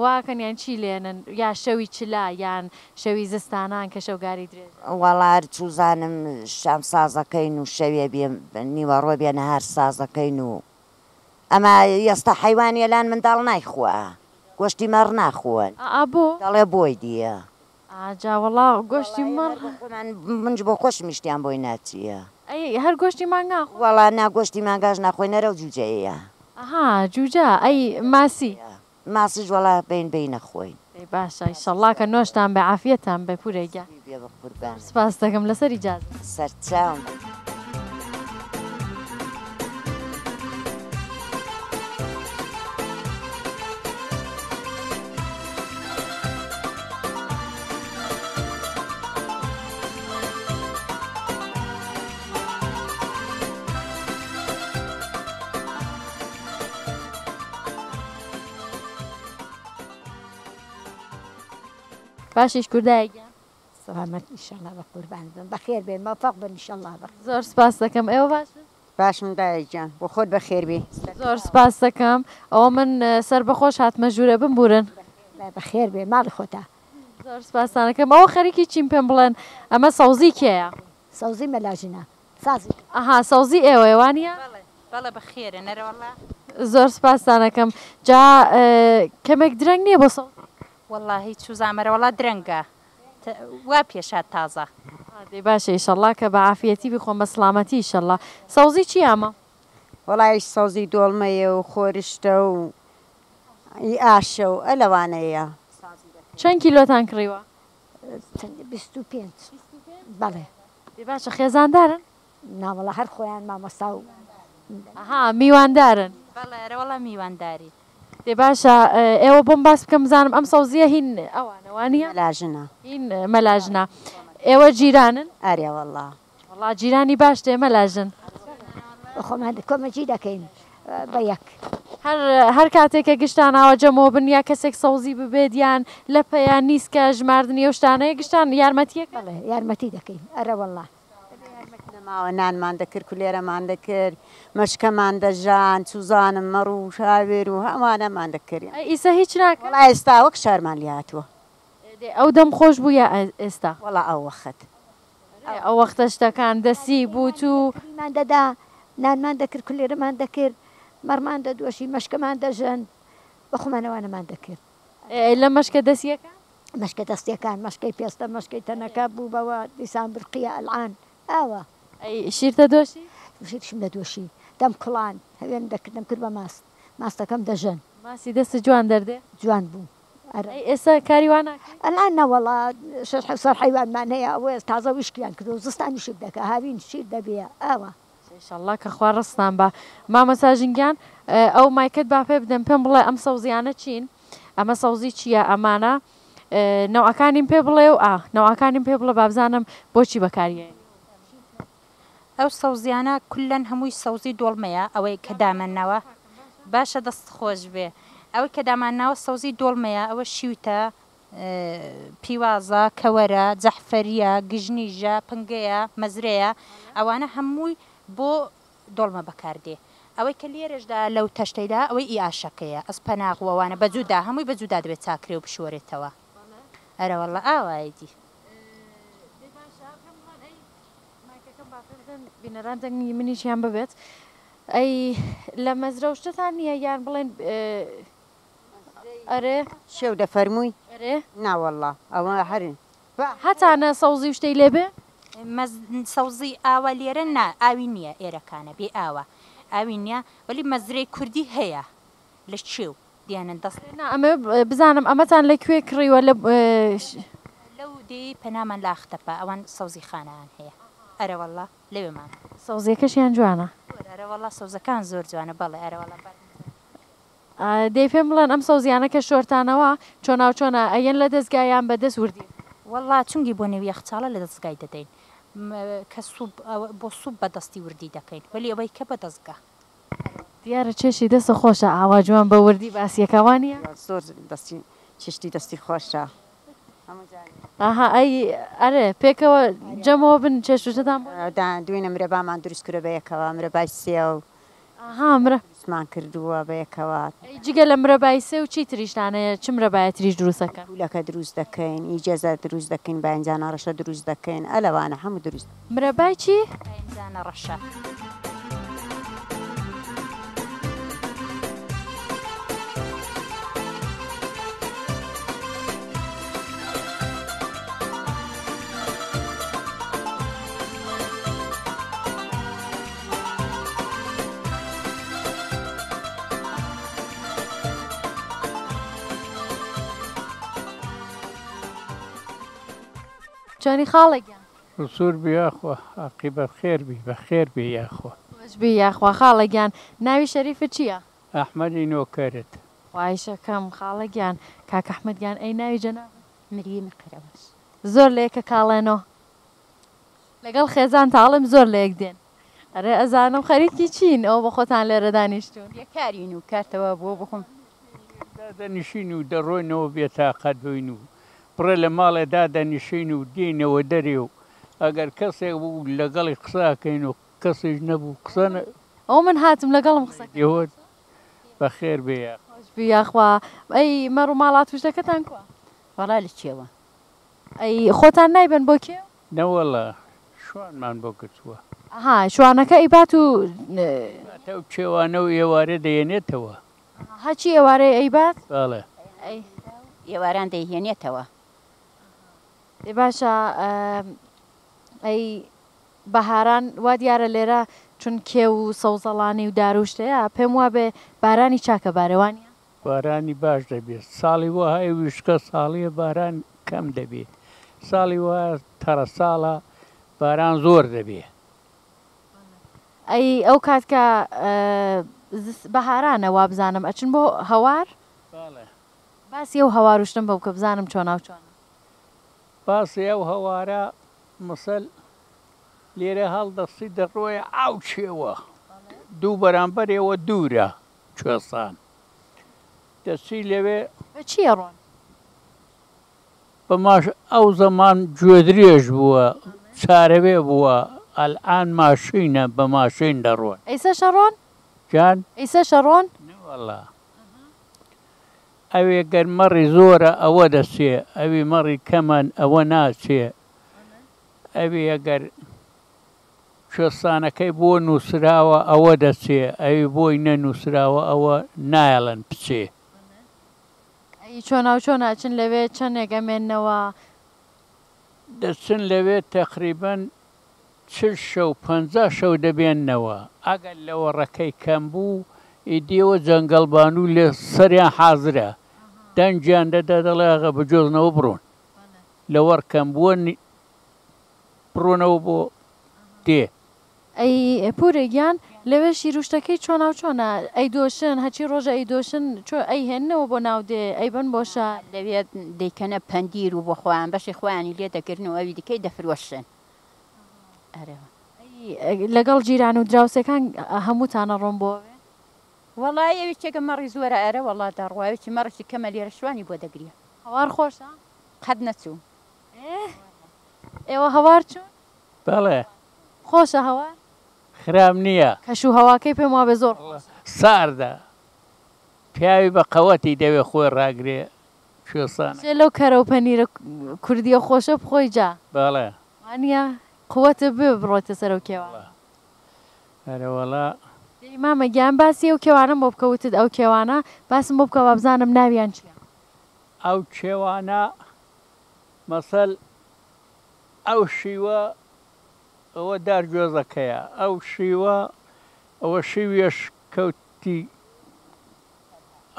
واکەن یان چی لێنن یا شەوی چلە یان شەوی زستانان کە شەوگاری درێژە. وەڵا هەر چوزانم شام سازەکەین و شەوێ بێ نیوەڕۆ بێ نەهار سازەکەین و ئەما یەستا حەیوان یەلان منداڵ نایخوا گۆشتی مەڕ ناخۆن ئا بۆ؟ دەڵێ بۆی دیە. ئا جا وەڵا گۆشتی وەڵایی مەڕ. هەر بۆ خۆمان منج بۆ خۆشم شتیان بۆی ناچیە. ئەی هەر گۆشتی مانگا خۆن؟ وەڵا نا گۆشتی مانگاش ناخۆین هەر ئەو جوجەیە. ئەها جوجە ئەی ماسی؟ ماسیش وەڵا بەین بەی نەخۆین. دەی باشە ئیشەڵا کە نۆشتان بێ عافیەتان بێ پورە گیان. سپی بێ بەقوربانت. زۆر سپاست دەکەم لەسەر ئیجازە. سەرچاوم. باشیش کوردایە گیان. سڵامەت ئیشەڵا بە قوربانت بم بەخێر بێن مۆفەق بن ئیشەڵا بە. زۆر سپاست دەکەم ئێوە باشن؟ باشم دایە گیان بۆ خۆت بەخێر بێی. زۆر سپاست دەکەم ئەوە من سەربەخۆش هاتمە ژوورێ بمبورن. بەخێر بێ ماڵی خۆتە. زۆر سپاستان ئەکەم ئەوە خەریکی چین پێم بڵێن ئەمە سەوزی کێیە؟ سەوزی مەلا ژنە سازی کرد. ئەها سەوزی ئێوەیە وانیە؟ بەڵێ بەڵێ بەخێرن ئەرەوەڵا. زۆر سپاستان ئەکەم جا کەمێک درەنگ نیە بۆ سەوزی؟ وەڵاهی چوزانم ئەرەوەڵا درەنگە وا پێشهات تازە. دەی باشە ئیشەڵا کە بە عافیەتی بیخۆم بە سڵامەتی ئیشەڵا. سەوزی چیە ئەمە؟ وەڵایش سەوزی دۆڵمەیە و خۆرشتە و ئی ئاشە و ئە لەوانەیە. چەند کیلۆتان کڕیوە؟ 25 بەڵێ. دەی باشە خێزاندارن؟ ناوەڵا هەر خۆیان مامۆستا و. ئەها میواندارن. بەڵێ ئەرەوەڵا میواندارین. دەی باشە ئێوە بۆم باس بکەن بزانم ئەم سەوزیە هین ئەوانە وانیە؟ مەلاژنە. هین مەلاژنە. ئێوە جیرانن؟ ئەرێ وەڵا. وەڵا جیرانی باشتێ مەلاژن. خۆمان کۆمەکی دەکەین بە یەک. هەر هەر کاتێک کە گشتان ئاوا جەمەوە بن یا کەسێک سەوزی ببێت یان لەپە یان نیسکە ژماردنی ئەو شتانەیە گشتان یارمەتیەکەن؟ بەڵێ یارمەتی دەکەین ئەرەوەڵا. نەماوە نانمان دەکرد کولێرەمان دەکرد مەشکەمان دەژان چوزانم مەڕ و شاوێر و هەمانەمان دەکرد. ئەی ئیسە هیچ ناکەن؟ وەڵا ئێستا وەک شارمان لێ هاتووە. دەی ئەو دەم خۆش بوو یا ئێستا؟ وەڵا ئەو وەخت. ئەرێ ئەو وەختە شتەکان دەسی بوو تو. کڕیمان دەدا نانمان دەکرد کولێرەمان دەکرد مەڕمان دەدۆشی مەشکەمان دەژەند بە خۆمان ئەوانەمان دەکرد. ئەی لە مەشکە دەسیەکان؟ مەشکە دەستیەکان مەشکەی پێستە مەشکەی تەنەکە بوو بەوە دیسان برقیە ئەلعان ئاوا. ئەی شیرتە دۆشی؟ شیرشم دەدۆشی دەم کوڵان هەوێنم دەکرد دەمکرد بە ماست ماستەکەم دەژەن. ماسی دەستت جوان دەردێ؟ جوان بوو ئەرێ. ئەی ئێستا کاری وا ناکەی؟ ئەلعان نەوەڵا شەش حەوت سەر حەیوانمان هەیە ئەوە تازە وشکیان کردوە زستان وشک دەکا هاوین شیر دەبێ ئاوا. ئیشەڵا کە خوا ڕزقتان با. مامۆستا ژین گیان ئەو مایکەت با پێ بدەم پێم بڵێ ئەم سەوزیانە چین؟ ئەمە سەوزی چییە ئەمانە نەوعەکانیم پێ بڵێ و ئا نەوعەکانیم پێ بڵێ بابزانم بۆچی بەکاریێنی. ئەو سەوزیانە کولەن هەمووی سەوزی دۆڵمەیە ئەوەی کە دامانناوە باشە دەست خۆش بێ ئەوەی کە دامانناوە سەوزی دۆڵمەیە ئەوە شیوتە پیوازە کەوەرە جەحفەریە گژنیژە پنگەیە مەزرەیە ئەوانە هەمووی بۆ دۆڵمە بەکار دێ ئەوەی کە لێرەشدا لەو تەشتەیدا ئەوەی ئی ئاشەکەیە ئەسپەناغ و ئەوانە بە جودا هەمووی بە جودا دەبێت چاکرێ و بشۆرێتەوە ئەرەوەڵا ئاوایە دی. دەی باشە پێم بڵێن ئەی مایکەکەم با پێ بدەن بینەران دەنگی منیشیان ببێت ئەی لە مەزرە و شتتان نییە یان بڵێن ئەرێ. شێو دەفەرمووی؟ ئەرێ. ناوەڵا ئەوە هەر. هەتانە سەوزی و شتەی لێ بێ؟ مەز سەوزی ئاوا لێرە نا ئاوی نییە ئێرەکانە بێ ئاوە ئاوی نییە وەلی مەزرەی کوردی هەیە لە کێو دیانن دەست. نا ئەمەوێ بزانم ئەمەتان لە کوێ کڕیوە لە. لەو دێیەی پەنامان لە ئاختەپە ئەوان سەوزی خانەیان هەیە ئەرەوەڵا لەوێمان. سەوزیەکەشیان جوانە. زۆر ئەرەوەڵا سەوزەکان زۆر جوانە بەڵێ ئەرەوەڵا بەر. دەی پێم بڵێن ئەم سەوزیانە کە شۆرتانەوە چۆناوچۆنە ئەیەن لە دەزگا یان بە دەست وردی ئەکەن؟ وەڵا چونگی بۆ نێو یەخچاڵە لە دەزگای دەدەین کە سوپ بۆ سوپ بە دەستی وردی دەکەین وەلی ئەوەی کە بە دەزگا. دیارە چێشتی دەستت خۆشە ئاوا جوان بە وردی باسیەکا وانیە؟ زۆر دەستی چێشتی دەستی خۆشە هەموو جارێ. ئاها ئەی ئەرێ پێکەوە جەمەوە بن چێشتوشتان بۆ. دوێنێ مرەبامان دروست کردوە بەیەکەوە مرەبای سێو. ئاها مرە. دروستمان کردووە بەیەکەوە. ئەی جگە لە مرەبای سێو چی تریشتان هەیە چ مرەبایە تریش دروست ئەکەن؟ پولەکە دروست دەکەین ئی جەزە دروست دەکەین باینجانە ڕەشە دروست دەکەین ئە لەوانە هەموو دروست. مرەبای چی؟ باینجانە ڕەشە. چۆنی خاڵە گیان؟ ڕسور بی یاخوا عاقیبەت خێر بی بەخێر بێی یاخوا. خۆش بی یاخوا خاڵە گیان ناوی شەریفت چیە؟ ئەحمەدی نۆکەرت. خوایشەکەم خاڵە گیان. کاک ئەحمەد گیان ئەی ناوی جەنابت؟ مریەمی قەرەباش. زۆر لە یەکە کاڵێنۆ. لەگەڵ خێزانتا ئەڵێم زۆر لەیەک دێن. ئەرێ ئەزانم خەریکی چین ئەوە بەخۆتان لێرە دانیشتوون. بێکارین و کار تەواو بووە بۆ خۆم. دادەنیشین و دەڕۆینەوە بێتاقەت بووین و پڕێ لە ماڵێ دادەنیشین و دێینەوە دەرێ و ئەگەر کەسێک بوو لەگەڵی قسە ئەکەین و کەسیش نەبوو قسە نە. ئەوە من هاتم لەگەڵم قسە کە. ئێوە بەخێر بێ یاخوا. خۆش بی یاخوا. ئەی مەڕ و ماڵات و شتەکەتان کوا؟ وەڵا لە کێوە. ئەی خۆتان نایبەن بۆ کێو؟ نەوەڵا شوانمان بۆ گرتووە. ئەها شوانەکە ئەیبات و. ئەیباتە ئەو کێوانە و ئێوارێ دەیەنێتەوە. هەچی ئێوارەی ئەیبات؟ بەڵێ. ئەی. ئێواران دەیهێنێتەوە. دەی باشە ئەی بەهاران وا دیارە لێرە چون کێو و سەوزەڵانی و دار و شتەیە پێم وابێ بارانی چاکە بارێ وانیە؟ بارانی باش دەبێت ساڵی وا هەیە ویشکە ساڵیە باران کەم دەبێ ساڵی وا تەڕە ساڵە باران زۆر دەبێ. ئەی ئەو کات کە بەهارانە وابزانم ئەچن بۆ هەوار؟ بەڵێ. باسی ئەو هەوار و شتەم بۆ بکە بزانم چۆناو چۆنە. باسی ئەو هەوارە مسەل لێرە هەڵدەستی دەڕۆیە ئاو کێوە دوو بەرامبەر ئێوە دوورە کوێستان دەچی لەوێ. بە چی ئەڕۆن؟ بە ماش ئەو زەمان گوێدرێژ بووە چارەوێ بووە ئەلئان ماشینە بە ماشین دەڕۆن. ئیسەش ئەڕۆن؟ گیان؟ ئیسەش ئەڕۆن؟ نەوەڵا ئەوێ گەر مەڕی زۆرە ئەوە دەچێ ئەوی مەڕی کەمەن ئەوە ناچێ ئەوی ئەگەر کوێستانەکەی بۆ نووسراوە ئەوە دەچێ ئەوی بۆی نەنووسراوە ئەوە نایەڵن بچێ. ئەی چۆناوچۆن ئەچن لەوێ چەنێک ئەمێننەوە؟ دەچن لەوێ تەقریبەن 40 شەو 50 شەو دەبێننەوە ئەگەر لەوەڕەکەی کەم بوو ئیدی ئەوە جەنگەڵبانوو لە سەریان حازرە دەنگیان دەدا دەڵێ ئاغا بجۆزنەوە بڕۆن لەوەڕ کەم بووە بڕۆنەوە بۆ دێ. ئەی پورێ گیان لەوێ شیروشتەکەی چۆناو چۆنە ئەیدۆشن هەچی ڕۆژە ئەیدۆشن چۆ ئەیهێننەوە بۆ ناو دێ ئەیبەن بۆ شار. لەوێ دەیکەنە پەندیر و بۆ خۆیان بەشی خۆیانی لێ دەگرن و ئەوی دیکەی دەفرۆشن. ئەرێ. ئەی لەگەڵ جیران و دراوسێکان هەمووتان ئەڕۆن بۆ ئەوێ؟ وەڵایی ئەوی چێکە مەڕی زۆرە ئەرە وەڵا دەڕوا ئەوی چی مەڕێکی کەمە لێرە شوانی بۆ دەگرێ. هەوار خۆشە؟ قەت نەچووم. ئێ ئێوە هەوار چوون؟ بەڵێ. خۆشە هەوار؟ خراپ نییە. کەش و هەواکەی پێم وابێ زۆر خۆشە. ساردە. پیاوی بە قەوەتی دەوێ خۆی ڕاگرێ کوێستانەکە. شێ لەو کەرە و پەنیرە کوردییە خۆشە بخۆی جا. بەڵێ. وانییە؟ قوتت ببێ بڕۆیتە سەر ئەو کێوانە. ئەرەوەڵا. دەی مامە گیان باسی ئەو کێوانەم بۆ بکە وتت ئەو کێوانە باسم بۆ بکە وابزانم ناویان چییە. ئەو کێوانە مەسەل ئەو شیوە ئەوە دار گوێزەکەیە ئەو شیوە ئەوە شیویەش کەوتی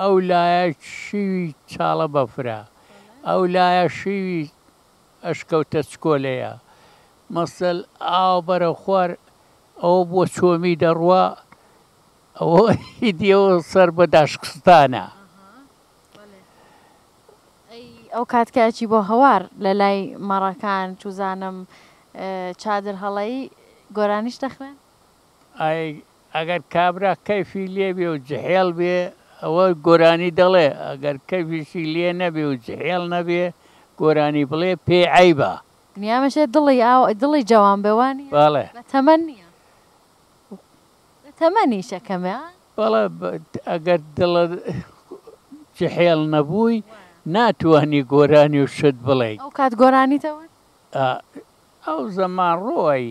ئەو لایە شیوی چاڵە بەفرە ئەو لایە شیوی ئەشکەوتە چکۆلەیە مەسەل ئاو بەرەو خوار ئەوە بۆ چۆمی دەڕوا ئەوە ئیدی ئەوە سەر بە داشکستانە. ئەی ئەو کات کە ئەچی بۆ هەوار لە لای مەڕەکان چوزانم چادر هەڵەی گۆرانیش دەخوێن؟ ئەی ئەگەر کابرا کەیفی لێ بێ و جحێڵ بێ ئەوە گۆرانی دەڵێ ئەگەر کەیفیشی لێ نەبێ و جحێڵ نەبێ گۆرانی بڵێ پێی عەیبە. دنیا مەشێ دڵی ئاو دڵی جەوان بێ وانیە؟ بەڵێ. بە تەمەن نیە بە تەمەنیشە کەمێ ها؟ بەڵێ ئەگەر دڵت جحێڵ نەبووی ناتوانی گۆرانی و شت بڵێی. ئەو کات گۆرانیت ئەوت؟ ئەو زەمان ڕۆی.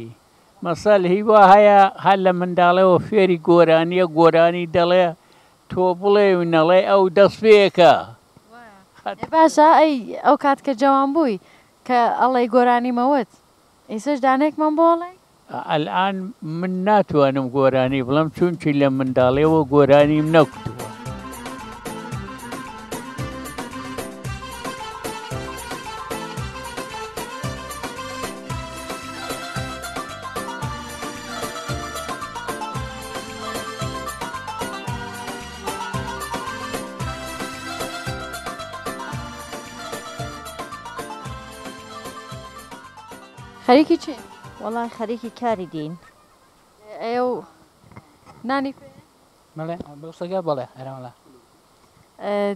مەسەل هی وا هەیە هەر لە منداڵەوە فێری گۆرانیە گۆرانی دەڵێ تۆ بڵێی و نەڵێی ئەو دەست پێکا. ئێ باشە ئەی ئەو کات کە جەوان بووی کە ئەڵێی گۆرانیم ئەوت ئیسەش دانەیەکمان بۆ ئەڵێی؟ ئەلئان من ناتوانم گۆرانی بڵێم چونکی لە منداڵیەوە گۆرانیم نەکوتووە. خەریکی چین؟ وەڵا خەریکی کاری دین. ئەیەو نانی پێ؟ بەڵێ بەوسەگە بەڵێ ئەرەوەڵا.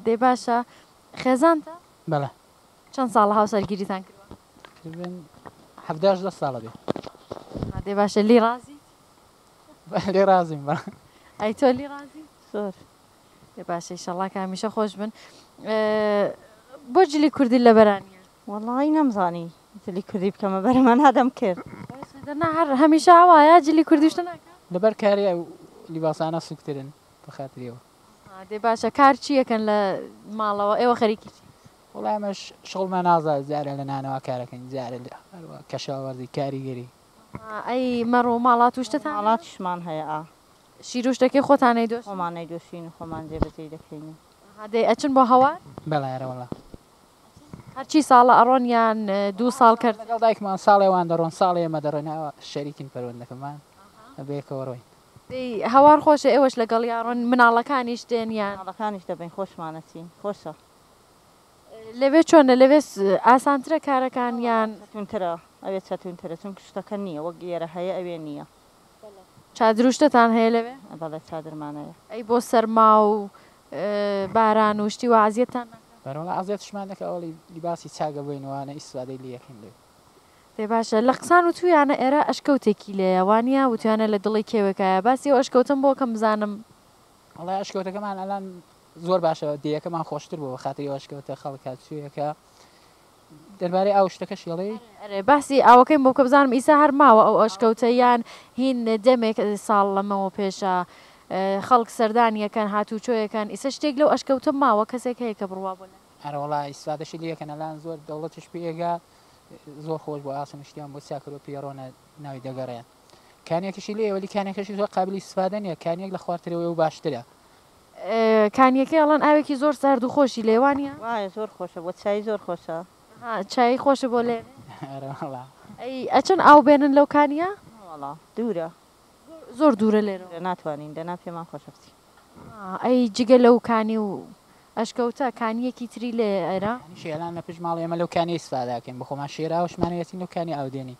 دەی باشە خێزانتە؟ بەڵێ. چەند ساڵە هاوسەرگیریتان کردووە؟ تقریبا 17 18 ساڵە بێ. دێ باشە لی ڕازیت؟ لێ ڕازیم بەڵێ. ئەی تۆ لی ڕازی؟ زۆر. دێ باشە ئیشەڵا کە هەمیشە خۆش بن. بۆ جلی کوردی لەبەرا نییە؟ وەڵایی نەمزانی جلی کوردی بکەمە بەرما نادەم کرد. باشە دەنا هەر هەمیشە ئاوایە جلی کوردی شتە ناکا؟ لەبەر کاری ئەو لیباسانە سوکترن بەخاتری ئەوە. دەی باشە کار چی ئەکەن لە ماڵەوە ئێوە خەریکی چین؟ وەڵا ئێمەش شغڵمان ئازادە جارێ لە نانەوا کارەکەین جارێ لە هەروا کەشاوەرزی کاریگەری. ئەی مەڕ و ماڵات و شتتان هەیە؟ ماڵاتیشمان هەیە ئا. شیر و شتەکەی خۆتان ئەیدۆشن؟ خۆمان ئەیدۆشین و خۆمان جێبەجێی دەکەین و. ئەها دەی ئەچن بۆ هەوار؟ بەڵێ ئەرێ وەڵا. هەرچی ساڵە ئەڕۆن یان دوو ساڵ کەرت؟ لەگەڵ دایکمان ساڵێ وان دەڕۆن ساڵێ ئێمە دەڕۆین ئاوا شەریکین پەروەندەکەمان بەیەکەوە ڕۆین. دەی هەوار خۆشە ئێوەش لەگەڵیا ڕۆن مناڵەکانیش دێن یان؟ مناڵەکانیش دەبەین خۆشمان ئەچین خۆشە. لەوێ چۆنە لەوێ ئاسانترە کارەکان یان؟ چەتونترە ئەوێ چەتونترە چونکە شتەکە نییە وەک ئێرە هەیە ئەوێ نییە. چادر و شتتان هەیە لەوێ؟ بەڵێ چادرمان هەیە. ئەی بۆ سەرما و باران و شتی وا ئەزیەتتان ناکات؟ بەرەوەڵا ئەزیەتشمان دەکا وەڵی لیباسی چاک ئەبەین و وانە ئیستفادەی لێ ئەکەین لەوێ. دەی باشە لە قسان وتویانە ئێرە ئەشکەوتێکی لێیە وانیە؟ وتویانە لە دڵی کێوێکایە باسی ئەو ئەشکەوتەم بۆ کەم بزانم. وەڵای ئەشکەوتەکەمان ئەلان زۆر باشە دێیەکەمان خۆشتر بووە بەخاتری ئەو ئەشکەوتە خەڵک هاتوویەکە دەربارەی ئاو شتەکەش ئەڵێی؟ ئەرێ باسی ئاوەکەیم بۆ بکە بزانم ئیسا هەر ماوە ئەو ئەشکەوتە یان هین دەمێک ساڵ لەمەوە پێشە خەڵک سەردانی ئەکەن هاتوچۆیەکەن ئیسە شتێک لەو ئەشکەوتە ماوە کەسێک هەیە کە بڕوا بۆ لای. ئەرەوەڵا ئیسفادەشی لێ ئەکەن ئەلان زۆر دەوڵەتیش پێ ئەگا زۆر خۆش بوو ئاسن شتیان بۆ چاکردوە پێڕۆنە ناوی دەگەڕێن کانیەکەشی لێیە وەلی کانیەکەشی زۆر قابلی ئیسفادە نیە کانیەک لە خوارترەوەی و باشترە. کانیەکەی ئەڵێن ئاوێکی زۆر سارد و خۆشی لێیە وانیە؟ وایە زۆر خۆشە بۆ چایی زۆر خۆشە. ئەها چایی خۆشە بۆ لێرێ؟ ئەرێ وەڵا. ئەی ئەچن ئاو بێنن لەو کانیە؟ نەوەڵا دوورە. زۆر دوورە لێرەوە. ناتوانین دەنا پێمان خۆشە بچین. ئەی جگە لەو کانی و ئەشکەوتە کانیەکی تری لێیە ئێرە؟ کانی شێران لە پشت ماڵی ئێمە لەو کانیە ئیسفادە ئەکەین بۆخۆمان شێراوشمان هەیە ئەچین لەو کانیە ئاو دێنین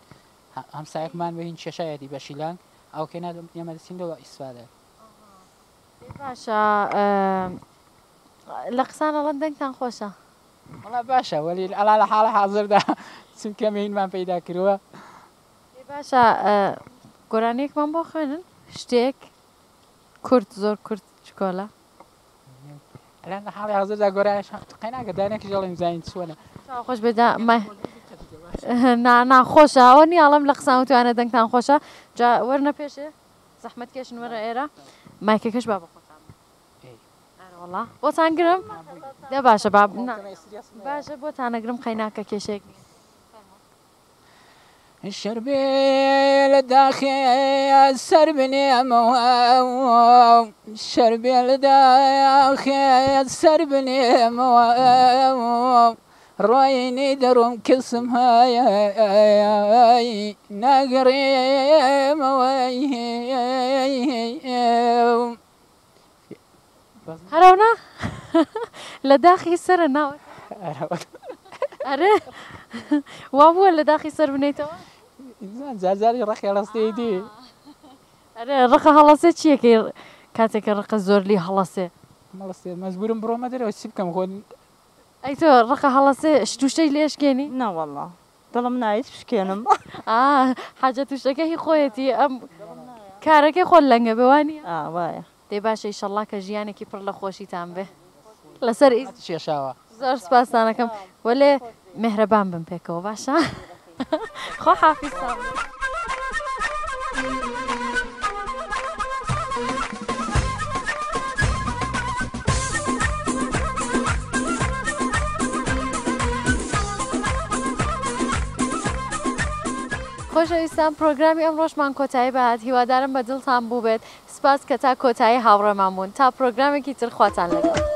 هەمسایەکمان بە هین کێشایەتی بە شیلانگ ئاوکەی نادەم ئێمە دەچین لەوە ئیسفادە دەی باشە لە قسان ئەڵێن دەنگتان خۆشە. وەڵا باشە وەلی ئەڵا لە حاڵی حازردا چونکە مەینمان پەیدا کردووە. دەی باشە گۆرانیەکمان بۆ خوێنن شتێک کورت زۆر کورت چکۆلە. ئەلان لە حاڵی حازردا گۆرانیش قەیناکە دانێکیش ئەڵێم زانین چۆنە. چاو خۆش بێ دا مە نا نا خۆشە ئەوە نییە ئەڵێم لە قسان وتوانە دەنگتان خۆشە جا وەرنە پێشێ. زەحمەت کێشن وەرە ئێرە مایکەکەش با بە خۆتان ئەرەوەڵا بۆتان گرم دە باشە با باشە بۆتانەگرم قەیناکە کێشێک نییە. شەربێ لە داخێ سەر بنێمەوە شەربێ لە داخێ سەر بنێمەوە ڕۆینی دەڕۆم کەسم هەیە ناگەڕێمەوە. هەرەونا لە داخی سەرە ناوە ئەرێ وا بووە لە داخی سەر بنێیتەوە؟ جارجاری ڕقی هەڵەستێ دی. ئەرێ ڕقە هەڵەسێ چیەکەی کاتێک کە ڕقە زۆر لی هەڵەسێ؟ هەڵەسێ مەجبوورم بڕۆمە دەرەوە چی بکەم خۆ ئەی تۆ ڕقە هەڵەسێ شت و شتەی لێ ئەشکێنی؟ نەوەڵا دڵم نایەت بشکێنم. ئا حاجەت و شتەکە هی خۆیەتی ئەم کارەکەی خۆت لەنگە بێ وانیە؟ ئا وایە. دەی باشە ئیشەڵا کە ژیانێکی پڕ لە خۆشیتان بێ لەسەر ئیزن. کێشاوە. زۆر سوپاستان ئەکەم وەلێ مێهرەبان بن پێکەوە باشە خوا حافیزتان بێ. خۆشەویستان پرۆگرامی ئەمڕۆشمان کۆتایی بەهات هیوادارم بە دڵتان بووبێت سپاس کە تا کۆتایی هاوڕێمان بوون تا پرۆگرامێکی تر خواتان لەگەڵ.